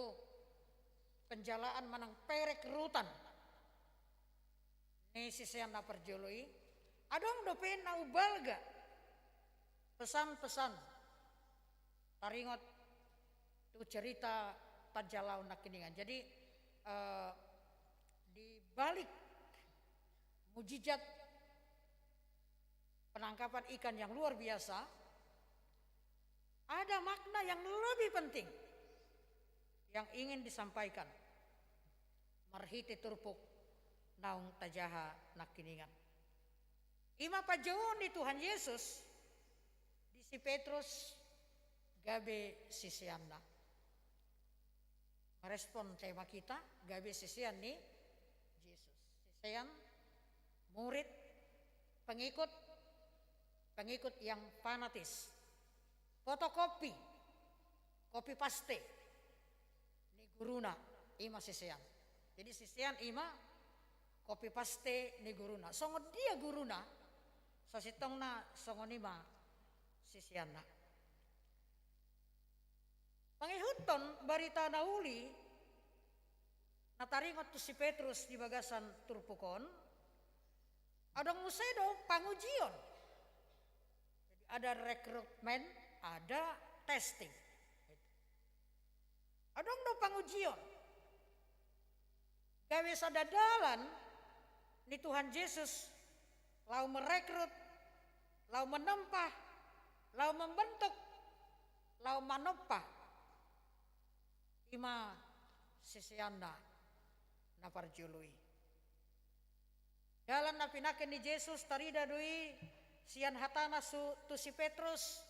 penjalaan manang perekrutan ni sisean na parjolo i. Adong dope na umbalga pesan-pesan taringot tu cerita panjalaon nangkiningan. Jadi, eh, di balik mujizat penangkapan ikan yang luar biasa, ada makna yang lebih penting yang ingin disampaikan marhite turpuk naung tajaha nangkiningan. I ma panjouon ni Tuhan Yesus di si Petrus gabe siseanna. Merespon tema kita, gabe sisean ni Jesus. Sisean, murid, pengikut, pengikut yang fanatis. Fotokopi, copy paste ni guruna, i ma sisean. Jadi sisean i ma copy paste ni guruna. Songon dia guruna, sasintongna songon i ma siseanna. Mangihuthon barita na uli na taringot tu si Petrus di bagasan turpuk on, adong muse do pangujion. Jadi ada rekrutmen, ada testing. Adong do pangujion. Gabe sada dalan ni Tuhan Jesus laho merekrut, laho menempa, laho membentuk, laho manompa. I ma siseanna na parjolo i. Dalan na pinangke ni Jesus tarida do i sian hatana su-, tu si Petrus.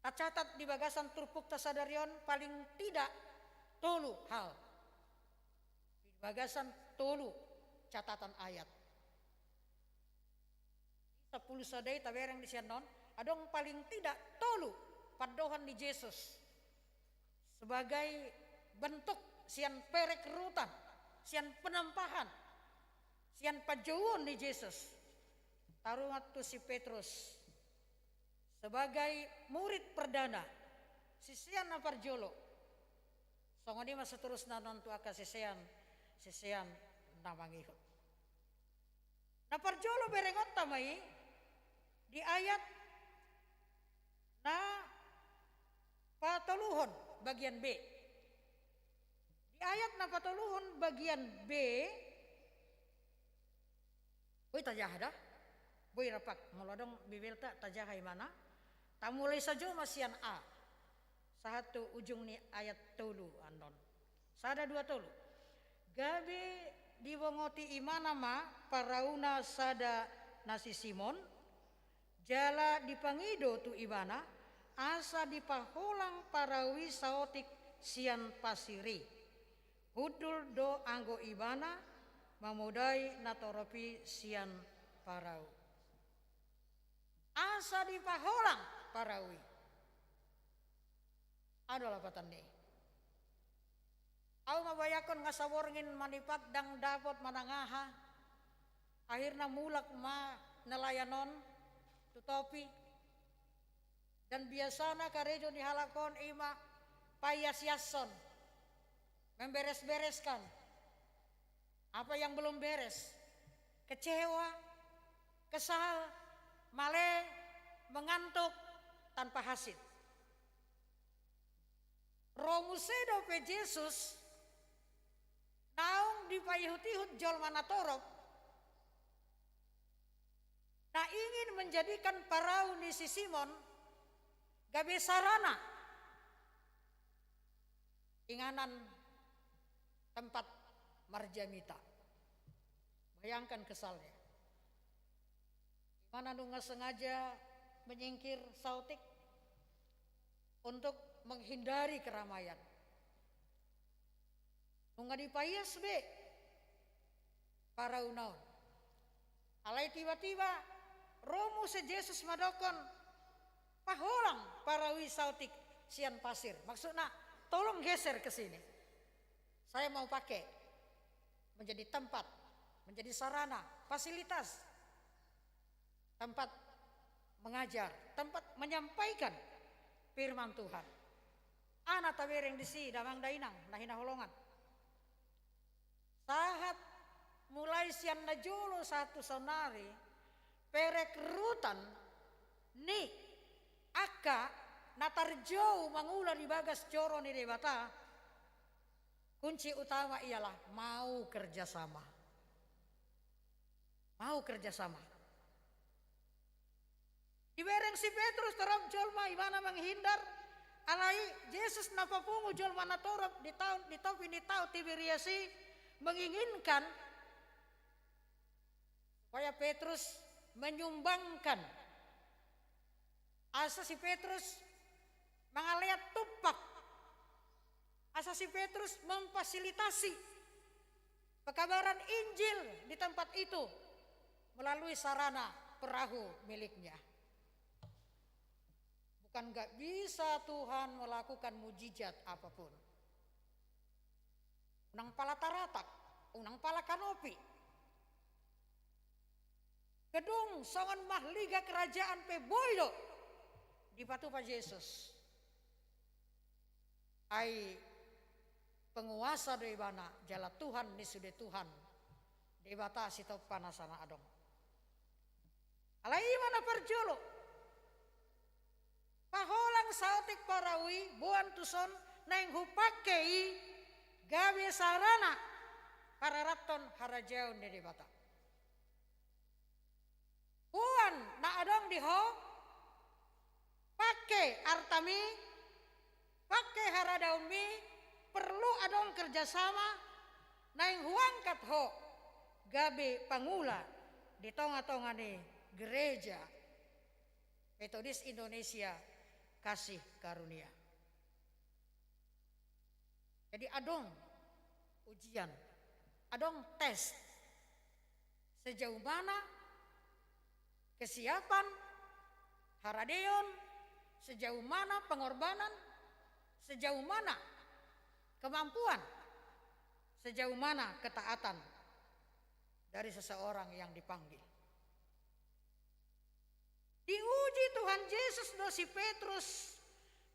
Tacatat di bagasan turpukta sadari on paling tidak tolu hal. Di bagasan tolu catatan ayat. Sampulu sada i tabereng di sian on, adong paling tidak tolu pandohan ni Jesus sebagai bentuk sian perekrutan, sian penempahan, sian panjouon ni Jesus taringot tu si Petrus sebagai murid perdana, sisean na parjolo. Songon i ma seterusna non tu angka sisean, sisean na mangihut. Na parjolo berengonta ma i di ayat na patoluhon bagian B. Di ayat na patoluhon bagian B, boi tajaha da? Boi rap, molo adong Bibelta tajaha imana. Tamulai sajo ma sian A sahat tu ujung ni ayat tolu annon. Sada, dua, tolu. Gabe dibongoti imana ma parauna sada na si Simon, jala dipangido tu ibana, asa dipaholang parau i saotik sian pasir i. Hundul do anggo ibana mamodai natorop i sian parau. Asa dipaholang parau i. Aha do lapatan ni i? Ahu ma bayangkon nga saborngin manipat ndang dapot manang aha. Akhirna mulak ma nelayan on tu topi. Dan biasana karejo ni halak on i ma paias-iashon, memberes-bereskan apa yang belum beres. Kecewa, kesal, male, mengantuk, tanpa hasil. Ro muse dope Jesus naung dipaihut-ihut jolma natorop, na ingin menjadikan parau ni si Simon gabe sarana inganan tempat marjamita. Bayangkan kesalnya. Imana nunga sengaja menyingkir saotik untuk menghindari keramaian. Nunga dipaias be parauna on. Alai tiba-tiba ro muse Jesus mandokkon, "Paholang parau i saotik sian pasir." Maksudna, "Tolong geser ke sini. Saya mau pakai menjadi tempat, menjadi sarana, fasilitas, tempat mengajar, tempat menyampaikan firman Tuhan." Aha na tabereng disi, damang dainang na hinaholongan? Sahat mulai sian na jolo sahat tu saonnari, perekrutan ni angka na tarjou mangula di bagas joro ni Debata, kunci utama ialah mau kerjasama. Mau kerjasama. Dibereng si Petrus torop jolma, imana menghindar, alai Jesus na papungu jolma na torop di tao, di topi ni tao Tiberias i, menginginkan supaya Petrus menyumbangkan, asa si Petrus mangalean tumpak, asa si Petrus memfasilitasi pekabaran Injil di tempat itu melalui sarana perahu miliknya. Bukan nggak bisa Tuhan melakukan mujizat apapun. Unang pala taratak, unang pala kanopi. Gedung songon mahliga kerajaan pe boi do dipatupa Jesus. Ai penguasa do ibana jala Tuhan ni sude Tuhan, Debata sitompa nasa na adong. Alai ima na parjolo, paholang saotik parau i, boan tuson, naeng hupangke i gabe sarana pararathon harajaon ni Debata. Boan na adong di ho, pangke artami, pangke haradaonmi, perlu adong kerjasama, naeng huangkat ho gabe pangula di tonga-tonga ni gereja Metodis Indonesia Kasih Karunia. Jadi adong ujian, adong tes. Sejauh mana kesiapan, haradeon, sejauh mana pengorbanan, sejauh mana kemampuan, sejauh mana ketaatan dari seseorang yang dipanggil. Diuji Tuhan Jesus do si Petrus,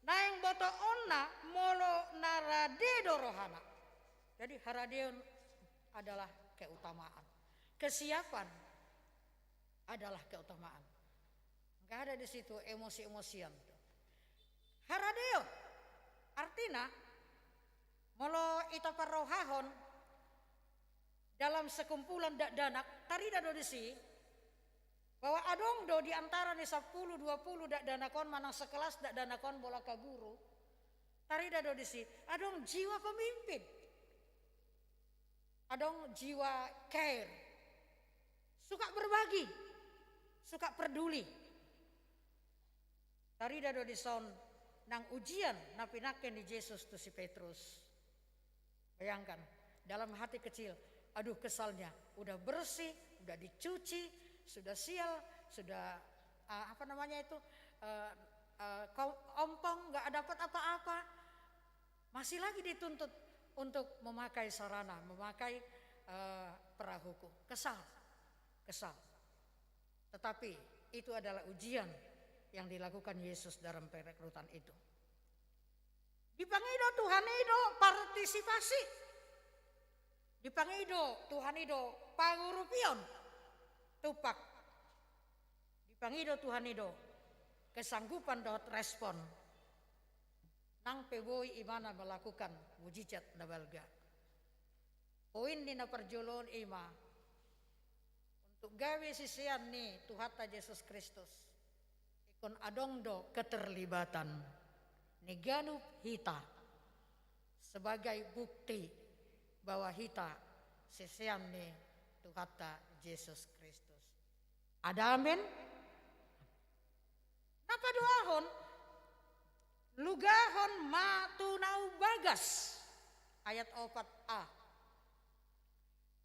naeng botoonna molo na rade do rohana. Jadi haradeon adalah keutamaan. Kesiapan adalah keutamaan. Nggak ada di situ emosi-emosian. Haradeon. Artina, molo ita parrohahon dalam sekumpulan dakdanak, tarida do disi bahwa adong do di antara ni sampulu dua pulu dakdanak on manang sekelas dakdanak on, bolaka guru, tarida do disi adong jiwa pemimpin, adong jiwa care, suka berbagi, suka peduli. Tarida do dison nang ujian na pinangke ni Jesus tu si Petrus. Bayangkan, dalam hati kecil, aduh kesalnya, udah bersih, udah dicuci, sudah sial, sudah, ah, apa namanya itu, eh, eh, ko-, ompong, nggak dapat apa-apa, masih lagi dituntut untuk memakai sarana, memakai, eh, perahuku. Kesal, kesal. Tetapi itu adalah ujian yang dilakukan Yesus dalam perekrutan itu. Dipangido Tuhan i do partisipasi. Dipangido Tuhan i do pangurupion tumpak. Dipangido Tuhan i do kesanggupan dohot respon. Nang pe boi ibana melakukan mujizat na balga. Poin ni na parjolo on ima, Untuk gabe sisean ni Tuhanta Jesus Kristus, ingkon adong do keterlibatan ni ganup hita sebagai bukti bahwa hita sisean ni Tuhanta Jesus Kristus. Ada amin? Na paduahon, lugahon ma tu na umbagas. Ayat opat a.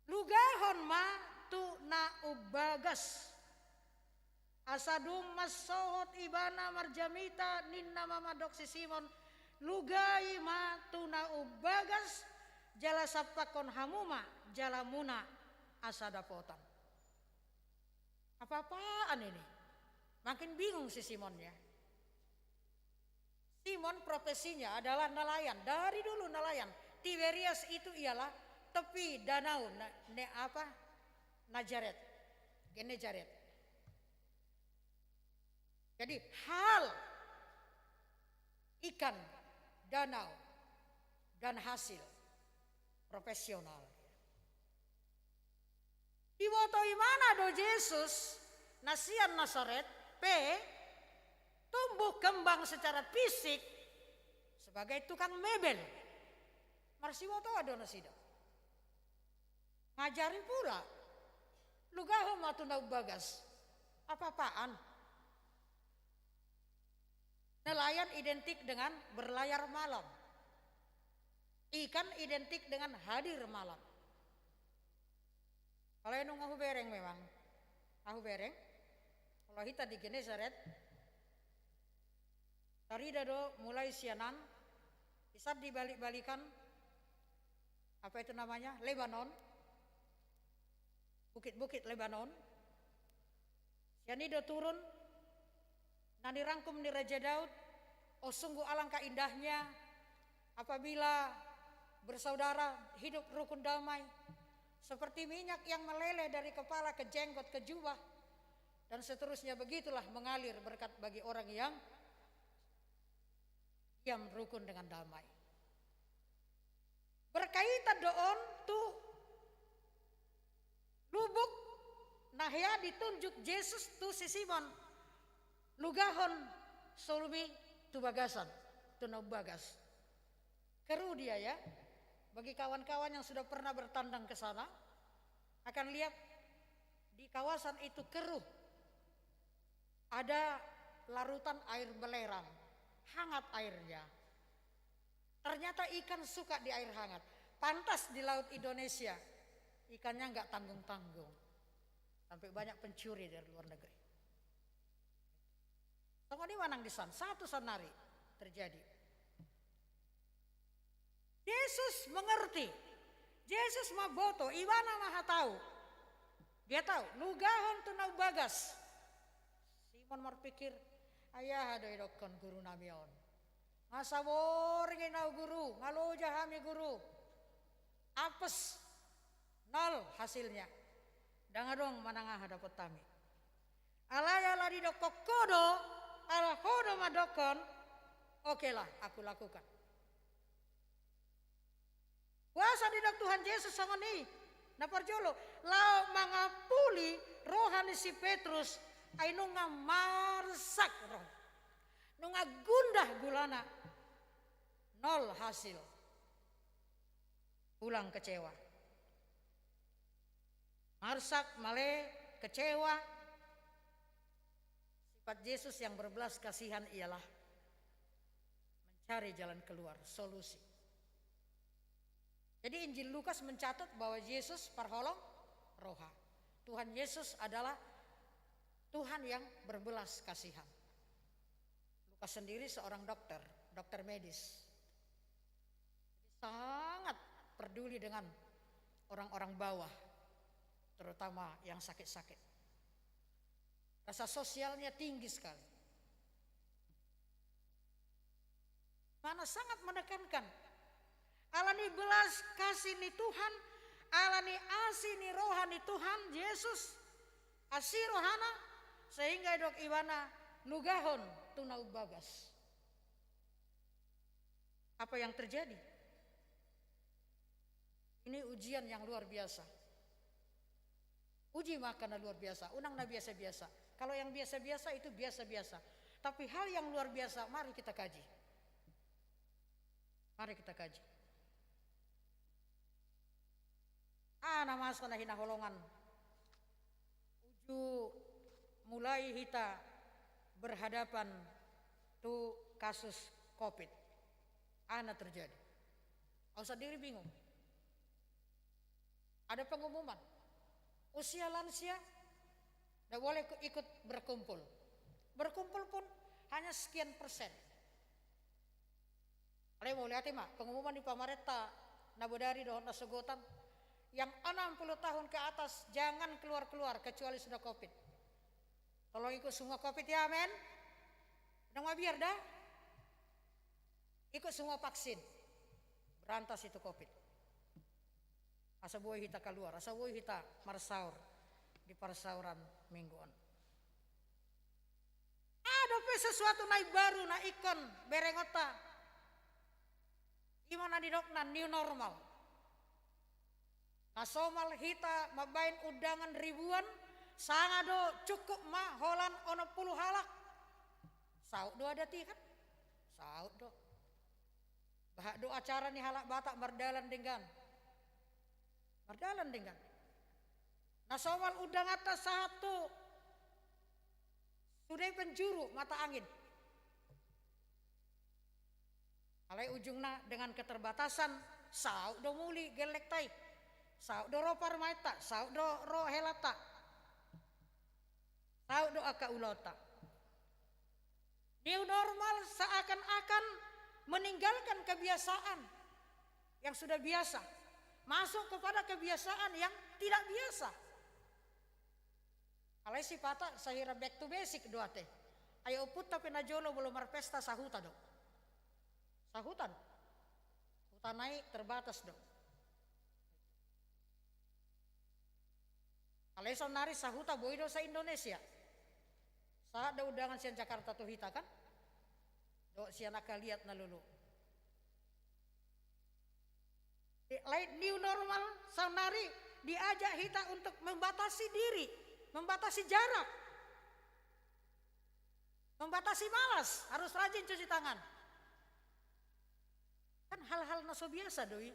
Lugahon ma tu na umbagas. Asa dung mansohot ibana marjamita, ninna ma mandok si Simon, lugai ma tu na umbagas, jala sampakkon hamu ma jalamuna asa dapotan. Apa-apaan ini? Makin bingung si Simon ya. Simon profesinya adalah nelayan. Dari dulu nelayan. Tiberias itu ialah tepi danau Na-, Ne-, apa? Nazaret. Genesaret. Jadi hal ikan, danau, dan hasil profesional. Diboto ibana do Jesus na sian Nasaret pe tumbuh kembang secara fisik sebagai tukang mebel. Marsibotoan do nasida. Ngajari pula. Lugahon ma tu na umbagas. Apa-apaan? Nelayan identik dengan berlayar malam. Ikan identik dengan hadir malam. Kalau nunga hubereng memang. Ahu bereng. Kalau hita di Genesaret, tarida do mulai sian an, bisa dibalik-balikan, apa itu namanya, Lebanon, bukit-bukit Lebanon. Sian i do turun na nirangkum ni Raja Daud, oh sungguh alangkah indahnya apabila bersaudara hidup rukun damai, seperti minyak yang meleleh dari kepala ke jenggot ke jubah, dan seterusnya, begitulah mengalir berkat bagi orang yang diam rukun dengan damai. Berkaitan do on tu lubuk na hea ditunjuk Jesus tu si Simon. Lugahon soluhi tu bagasan, tu na umbagas. Keru dia ya. Bagi kawan-kawan yang sudah pernah bertandang ke sana, akan lihat di kawasan itu keruh. Ada larutan air belerang, hangat airnya. Ternyata ikan suka di air hangat. Pantas di laut Indonesia ikannya nggak tanggung-tanggung. Sampai banyak pencuri dari luar negeri. Songon i ma nang di san, satu sanari terjadi. Jesus mengerti. Jesus mamboto, ibana ma hatau. Dia tahu, lugahon tu na umbagas. Simon marpikir, ai aha do idokkon guru nami on? Nga saboring i na guru, nga loja hami guru. Apes, nol hasilnya. Ndang adong manang aha dapot hami. Alai ala didokkon ho do, ala ho do mandokkon, okelah, aku lakukan. Boasa didok Tuhan Jesus songon i? Na parjolo, laho mangapuli roha ni si Petrus, ai nunga marsak roha. Nunga gundah gulana. Nol hasil. Pulang kecewa. Marsak, male, kecewa. Sifat Jesus yang berbelas kasihan ialah mencari jalan keluar, solusi. Jadi Injil Lukas mencatat bahwa Jesus parholong roha. Tuhan Yesus adalah Tuhan yang berbelas kasihan. Lukas sendiri seorang dokter, dokter medis. Sangat peduli dengan orang-orang bawah, terutama yang sakit-sakit. Rasa sosialnya tinggi sekali. Mana sangat menekankan. Ala ni belas kasih ni Tuhan, ala ni asi ni roha ni Tuhan Yesus, asi rohana, sehingga didok ibana lugahon tu na umbagas. Apa yang terjadi? Ini ujian yang luar biasa. Uji ma angka na luar biasa, unang na biasa-biasa. Kalau yang biasa-biasa itu biasa-biasa. Tapi hal yang luar biasa, mari kita kaji. Mari kita kaji. Aha na masa na hinaholongan uju mulai hita berhadapan tu kasus covid? Aha na terjadi? Au sandiri bingung. Ada pengumuman, usia lansia tidak boleh ikut berkumpul. Berkumpul pun hanya sekian persen. Alai mauliate ma, pengumuman ni pamarenta na bodari dohot na sogotan, yang enam puluh tahun ke atas jangan keluar-keluar kecuali sudah covid. Tolong ikut semua covid ya, amin. Unang mabiar da. Ikut semua vaksin. Berantas itu covid. Asa boi hita kaluar, asa boi hita marsaor di parsaoran minggu on. Adong pe sesuatu na imbaru na ingkon berengonta. Ima na nidokna new normal. Na somal hita mambaen undangan ribuan, sanga do cukup ma holan onom pulu halak. Saut do adat i kan? Saut do. Bahat do acara ni halak Batak mardalan denggan. Mardalan denggan. Na somal undanganta sahat tu sude penjuru mata angin. Alai ujungna dengan keterbatasan, saut do muli gellengta i. Saut do ro parumaenta, saut do ro helanta. Saut do angka ulaonta. New normal seakan-akan meninggalkan kebiasaan yang sudah biasa, masuk kepada kebiasaan yang tidak biasa. Alai sipata sahira back to basic do ate. Ai ompunta pe na jolo molo marpesta sahuta do. Sahuta do. Hutana i terbatas do. Alai saonnari sahuta boi do sa-Indonesia. Sahat do undangan sian Jakarta tu hita kan? Dohot sian angka liat na lolo. Alai new normal saonnari diajak hita untuk membatasi diri, membatasi jarak, membatasi malas, harus rajin cuci tangan. Kan hal-hal na so biasa do i.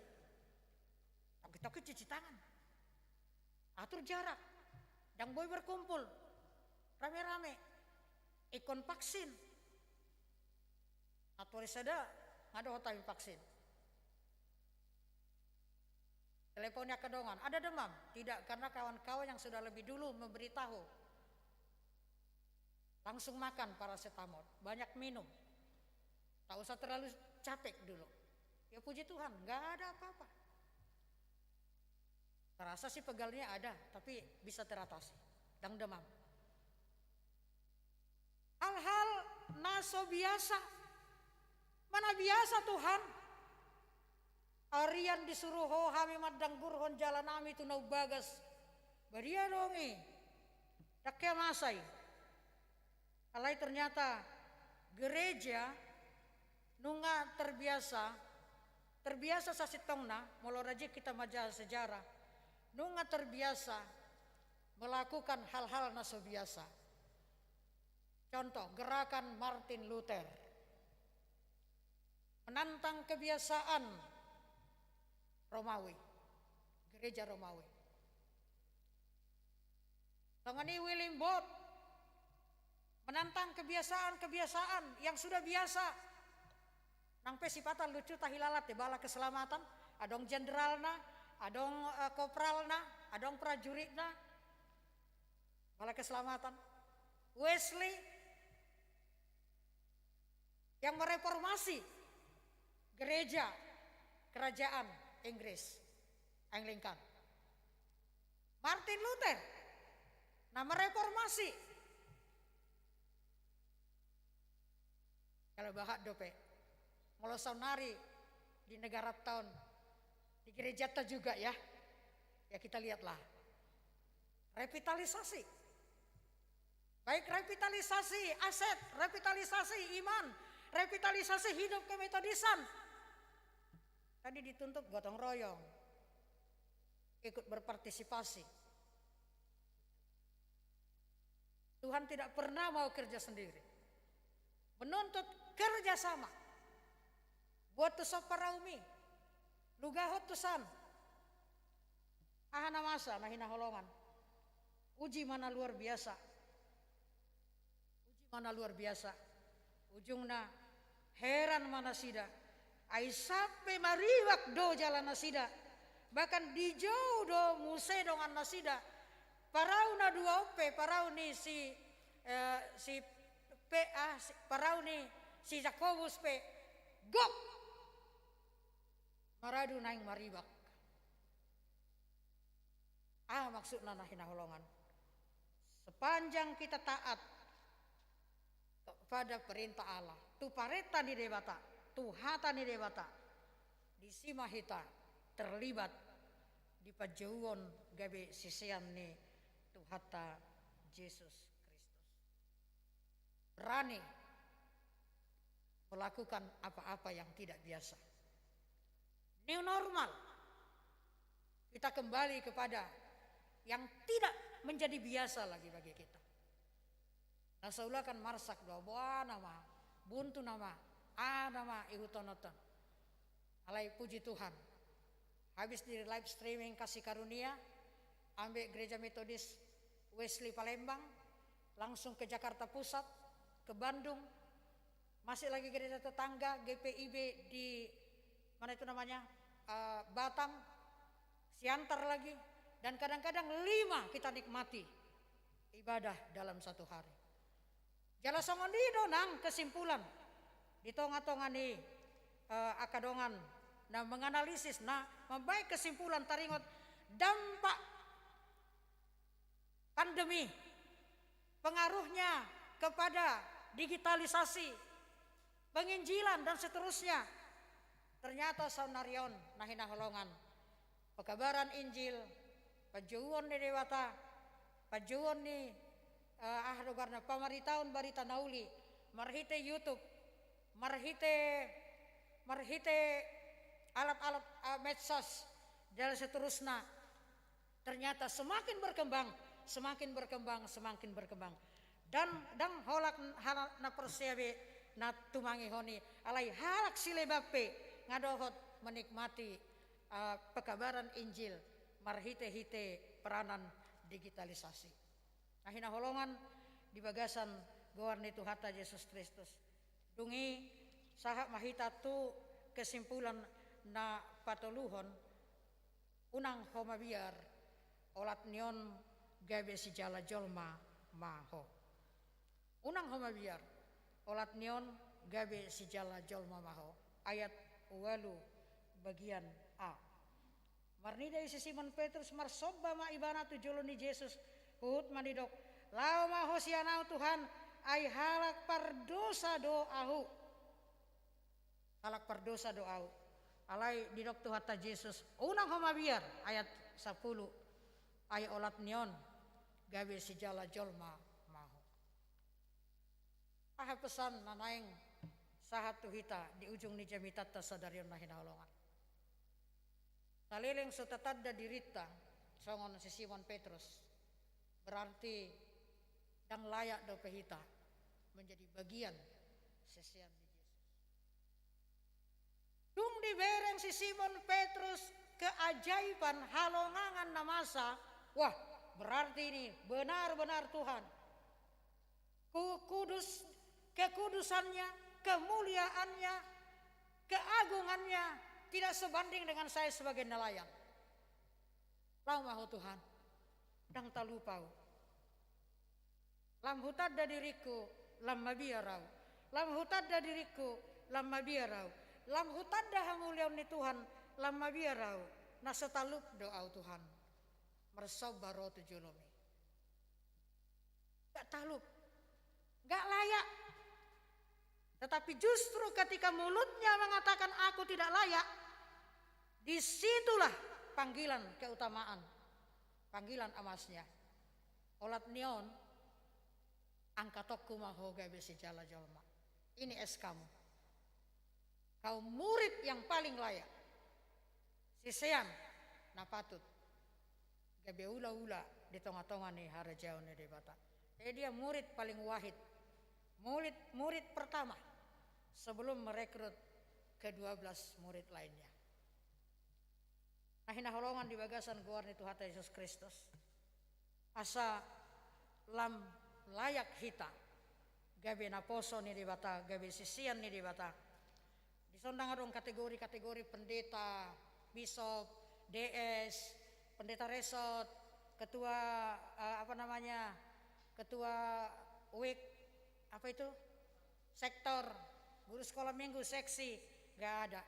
Toki-toki cuci tangan. Atur jarak. Ndang boi berkumpul rame-rame. Ingkon vaksin. Atuari sada, nga dohot hami vaksin. Telepon ni angka dongan, ada demam? Tidak, karena kawan-kawan yang sudah lebih dulu memberitahu. Langsung makan paracetamol, banyak minum. Tak usah terlalu capek dulu. Ya puji Tuhan, nggak ada apa-apa. Terasa sih pegalnya ada, tapi bisa teratasi. Ndang demam. Hal-hal na so biasa. Mana biasa Tuhan. Arian disuru Ho hami mandanggurhon jala nami tu na umbagas. Badia do i. Ndang hea masa i. Alai ternyata gereja nunga terbiasa, terbiasa sasintongna, molo rajin hita manjaha sejarah, nunga terbiasa melakukan hal-hal na so biasa. Contoh, gerakan Martin Luther. Menantang kebiasaan Romawi, gereja Romawi. Songon i William Booth, menantang kebiasaan-kebiasaan yang sudah biasa. Nang pe sipata lucu tahilala te, bala keselamatan, adong jenderalna, adong, eh, kopralna, adong prajuritna. Bala keselamatan. Wesley yang mereformasi gereja kerajaan Inggris, Anglikan. Martin Luther na mereformasi. Kalau bahat dope, molo saonnari di negara taon, di gereja ta juga ya. Ya kita lihatlah. Revitalisasi. Baik revitalisasi aset, revitalisasi iman, revitalisasi hidup kemetodisan. Tadi dituntut gotong royong. Ikut berpartisipasi. Tuhan tidak pernah mau kerja sendiri. Menuntut kerja sama. Buat tu son paraumi. Lugahon tu son. Aha na masa na hinaholongan? Uji ma na luar biasa. Uji ma na luar biasa. Ujungna heran ma nasida. Ai sampe maribak do jala nasida. Bahkan dijou do muse dongan nasida. Parau na dua on pe, parau ni si, eh, si pe, ah, si, parau ni si Jakobus pe. Gok! Maradu naeng maribak. Aha maksudna na hinaholongan? Sepanjang kita taat pada perintah Allah, tu parenta ni Debata, tu hata ni Debata, disi ma hita terlibat di panjouon gabe sisean ni Tuhanta Jesus Kristus. Berani melakukan apa-apa yang tidak biasa. New normal. Kita kembali kepada yang tidak menjadi biasa lagi bagi kita. Na saulakan marsak do, boa nama, buntu nama, a nama ihutononton. Alai puji Tuhan. Habis di live streaming Kasih Karunia, ambek Gereja Metodis Wesley Palembang, langsung ke Jakarta Pusat, ke Bandung, masih lagi gereja tetangga, G P I B di, mana itu namanya, eh, Batam, Siantar lagi, dan kadang-kadang lima kita nikmati ibadah dalam satu hari. Jala songon i do nang kesimpulan di tonga-tonga ni, eh, angka dongan na menganalisis, na mambaen kesimpulan taringot dampak pandemi, pengaruhnya kepada digitalisasi, penginjilan, dan seterusnya. Ternyata saonari on na hinaholongan, pekabaran Injil, panjouon ni Debata, panjouon ni, eh, aha do goarna, pamaritaon barita na uli, marhite YouTube, marhite, marhite alat-alat, eh, medsos, dan seterusnya. Ternyata semakin berkembang, semakin berkembang, semakin berkembang. Dan ndang holan halak na porsea be na tumangihon i, alai halak sileban pe nga dohot menikmati, eh, pekabaran Injil marhite-hite peranan digitalisasi. Na hinaholongan di bagasan goar ni Tuhanta Jesus Kristus. Dung i sahat ma hita tu kesimpulan na patoluhon, unang ho mabiar, olat ni on gabe sijala jolma ma ho. Unang ho mabiar, olat ni on gabe sijala jolma ma ho. Ayat ualu bagian a. Marnida i si Simon Petrus, marsomba ma ibana tu jolo ni Jesus, huhut ma didok, laho ma ho sian ahu Tuhan, ai halak pardosa do ahu. Halak pardosa do ahu. Alai didok Tuhanta Jesus, unang ho mabiar, ayat sampulu, ai olat ni on gabe sijala jolma ma ho. Aha pesan na naeng sahat tu hita di ujung ni jamitanta sadari on na hinaholongan? Saleleng so tatanda dirinta songon si Simon Petrus, berarti ndang layak dope hita menjadi bagian sisean ni Jesus. Dung dibereng si Simon Petrus keajaiban halongangan na masa, wah, berarti ini benar-benar Tuhan. Ku-, kudus, kekudusannya, kemuliaannya, keagungannya tidak sebanding dengan saya sebagai nelayan. Laho ma ho Tuhan, ndang talup ahu. Lam hutanda diringku, lam mabiar ahu. Lam hutanda diringku, lam mabiar ahu. Lam hutanda hamuliaon ni Tuhan, lam mabiar ahu. Na so talup do ahu Tuhan. Marsomba ro tu jolomi. Gak talup. Gak layak. Tetapi justru ketika mulutnya mengatakan, "Aku tidak layak," disitulah panggilan keutamaan, panggilan emasnya. Olat ni on, angkatonku ma ho gabe sijala jolma. Ini S K-mu. Kau murid yang paling layak. Sisean na patut gabe ulaula di tongatonga ni harajaon ni Debata. Jadi dia murid paling wahid, murid, murid pertama sebelum merekrut kedua belas murid lainnya. Na hinaholongan di bagasan goar ni Tuhanta Jesus Kristus, asa lam layak hita gabe naposo ni Debata, gabe sisean ni Debata. Dison ndang adong kategori-kategori pendeta, bisop, D S, pendeta resort, ketua, eh, apa namanya, ketua wik, apa itu, sektor, guru sekolah minggu, seksi, nggak ada.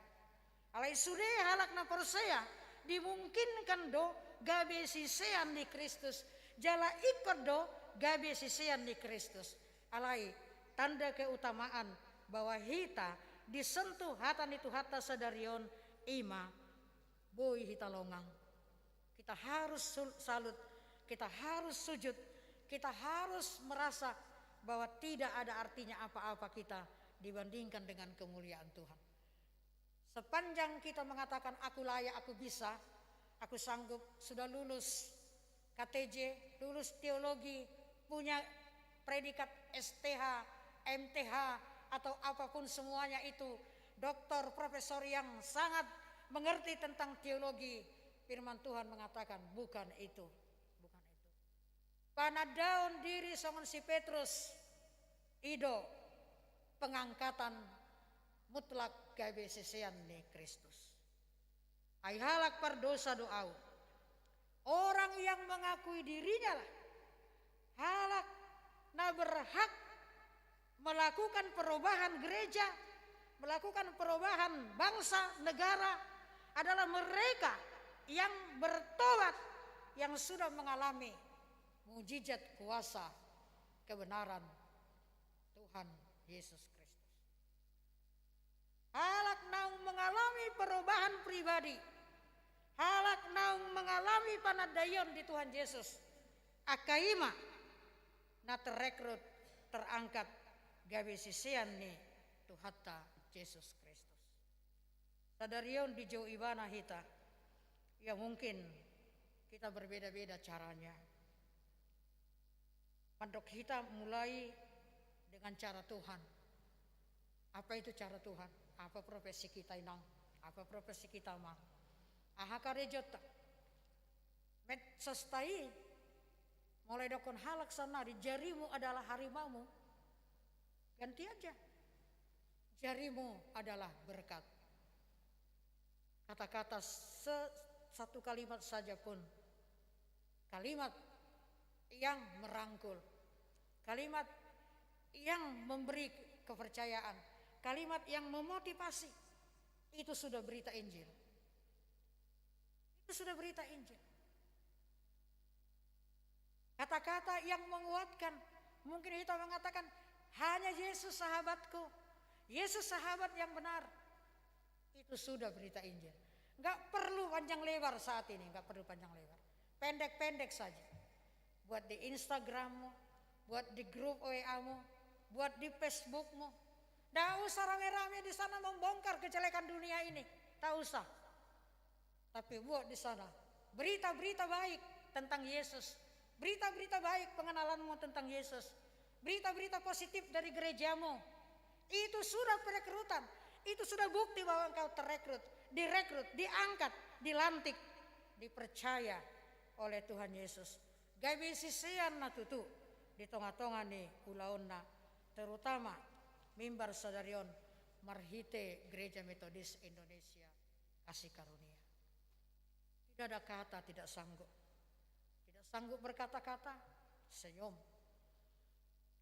Alai sude halak na porsea dimungkinkan do gabe sisean ni Kristus, jala ingkon do gabe sisean ni Kristus. Alai tanda keutamaan bahwa hita disentuh hata ni Tuhanta sadari on, ima boi hita longang. Kita harus sul-, salut, kita harus sujud, kita harus merasa bahwa tidak ada artinya apa-apa kita dibandingkan dengan kemuliaan Tuhan. Sepanjang kita mengatakan, "Aku layak, aku bisa, aku sanggup," sudah lulus K T J, lulus teologi, punya predikat S T H, M T H, atau apapun semuanya itu, doktor, profesor yang sangat mengerti tentang teologi, firman Tuhan mengatakan, bukan itu. Bukan itu. Panandaon diri songon si Petrus, i do pengangkatan mutlak gabe sisean ni Kristus. Ai halak pardosa do au. Orang yang mengakui dirinya lah halak na berhak melakukan perubahan gereja, melakukan perubahan bangsa, negara, adalah mereka yang bertobat, yang sudah mengalami mujizat kuasa kebenaran Tuhan Yesus Kristus. Halak naung mengalami perubahan pribadi, halak naung mengalami panandaion di Tuhan Yesus, angka i ma na terrekrut, terangkat gabe sisean ni Tuhanta Jesus Kristus. Sadari on dijou Ibana hita, ya mungkin kita berbeda-beda caranya. Mandok hita mulai dengan cara Tuhan. Apa itu cara Tuhan? Apa profesi kita, Inang? Apa profesi kita, Amang? Aha karejonta? Medsasta i, mulai dokkon halak saonari, "Jarimu adalah harimaumu." Ganti aja. "Jarimu adalah berkat." Kata-kata se-, satu kalimat saja pun, kalimat yang merangkul, kalimat yang memberi kepercayaan, kalimat yang memotivasi, itu sudah berita Injil. Itu sudah berita Injil. Kata-kata yang menguatkan. Mungkin kita mengatakan, "Hanya Yesus sahabatku. Yesus sahabat yang benar." Itu sudah berita Injil. Nggak perlu panjang lebar saat ini, nggak perlu panjang lebar. Pendek-pendek saja. Buat di Instagrammu, buat di grup W A-mu, buat di Facebookmu. Nggak usah rame-rame di sana membongkar kejelekan dunia ini. Tak usah. Tapi buat di sana berita-berita baik tentang Yesus. Berita-berita baik pengenalanmu tentang Yesus. Berita-berita positif dari gerejamu. Itu sudah perekrutan. Itu sudah bukti bahwa engkau terrekrut, direkrut, diangkat, dilantik, dipercaya oleh Tuhan Yesus. Gabe sisean na tutu di tonga-tonga ni ulaonna, terutama mimbar sadari on marhite Gereja Metodis Indonesia Kasih Karunia. Tidak ada kata tidak sanggup. Tidak sanggup berkata-kata, senyum.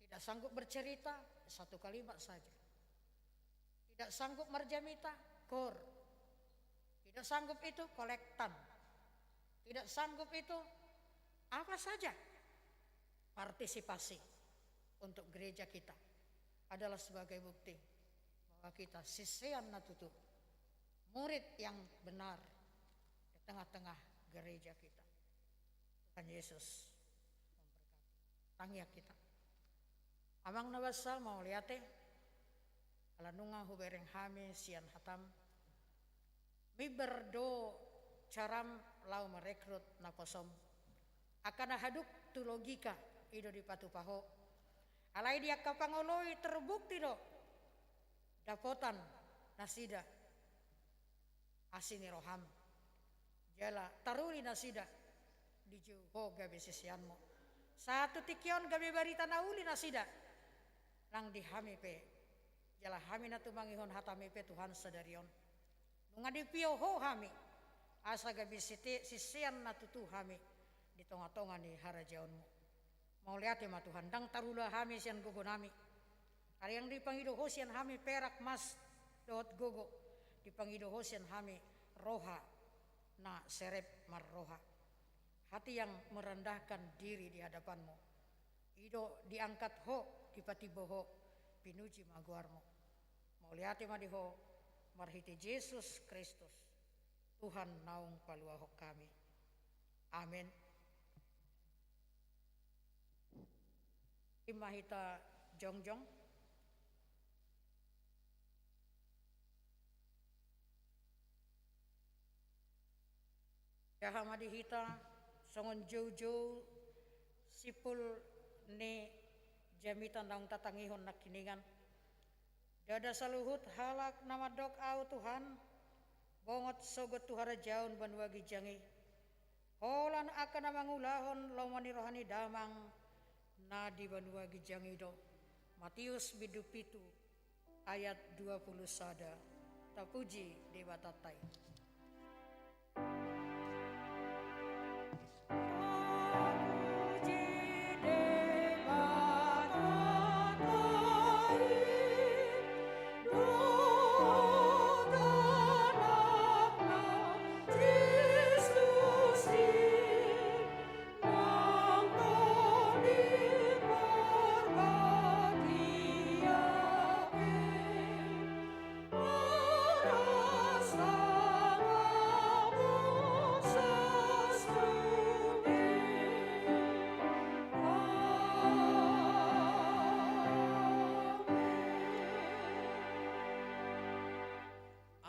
Tidak sanggup bercerita, satu kalimat saja. Tidak sanggup marjamita, kor. Tidak sanggup itu, kolektan. Tidak sanggup itu, apa saja. Partisipasi untuk gereja kita adalah sebagai bukti bahwa kita sisean na tutu, murid yang benar di tengah-tengah gereja kita. Tuhan Yesus memberkati. Tangiang hita. Amang na basa, mauliate, ala nunga hubereng hami sian hatam. Mimbar do caram laho marekrut naposom. Angka na hadung tu logika, i do dipatupa Ho. Alai di angka pangoloi terbukti do dapotan nasida asi ni roham. Jala taruli nasida dijou Ho gabe siseanMu. Sahat tu tingki on gabe barita na uli nasida nang di hami pe. Jala hami na tumangihon hataMi pe Tuhan sadari on. Nunga dipio Ho hami, asa gabe site-, sisean na tutu hami di tongatonga ni harajaonMu. Mauliate ma Tuhan, ndang tarula hami sian gogonami. Ai ndang dipangido Ho sian hami perak mas dohot gogo, dipangido Ho sian hami roha na serep marroha. Hati yang merendahkan diri di hadapan-Mu. I do diangkat Ho, dipatimbo Ho, pinuji ma goar-Mu. Mauliate ma di Ho, marhite Jesus Kristus, Tuhan naung paluahon hami. Amen. I ma hita jongjong. Jaha ma di hita songon joujou simpul ni jamita naung tatangihon nangkiningan. Ndada saluhut halak na mandok Ahu Tuhan, bongot sogot tu harajaon banua ginjang i. Holan angka na mangulahon lomo ni roha ni Damang na di banua ginjang i do. Matius bindu pitu ayat dua puluh sada. Tapuji Debatanta i.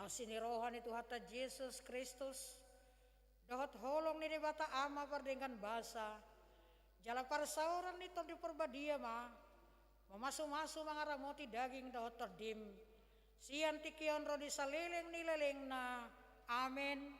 Asi ni roha ni Tuhanta Jesus Kristus, dohot holong ni Debata Ama pardenggan basa, jala parsaoran ni Tondi Parbadia ma mamasumasu mangaramoti daging dohot tondim, sian tingki on ro di saleleng ni lelengna. Amen.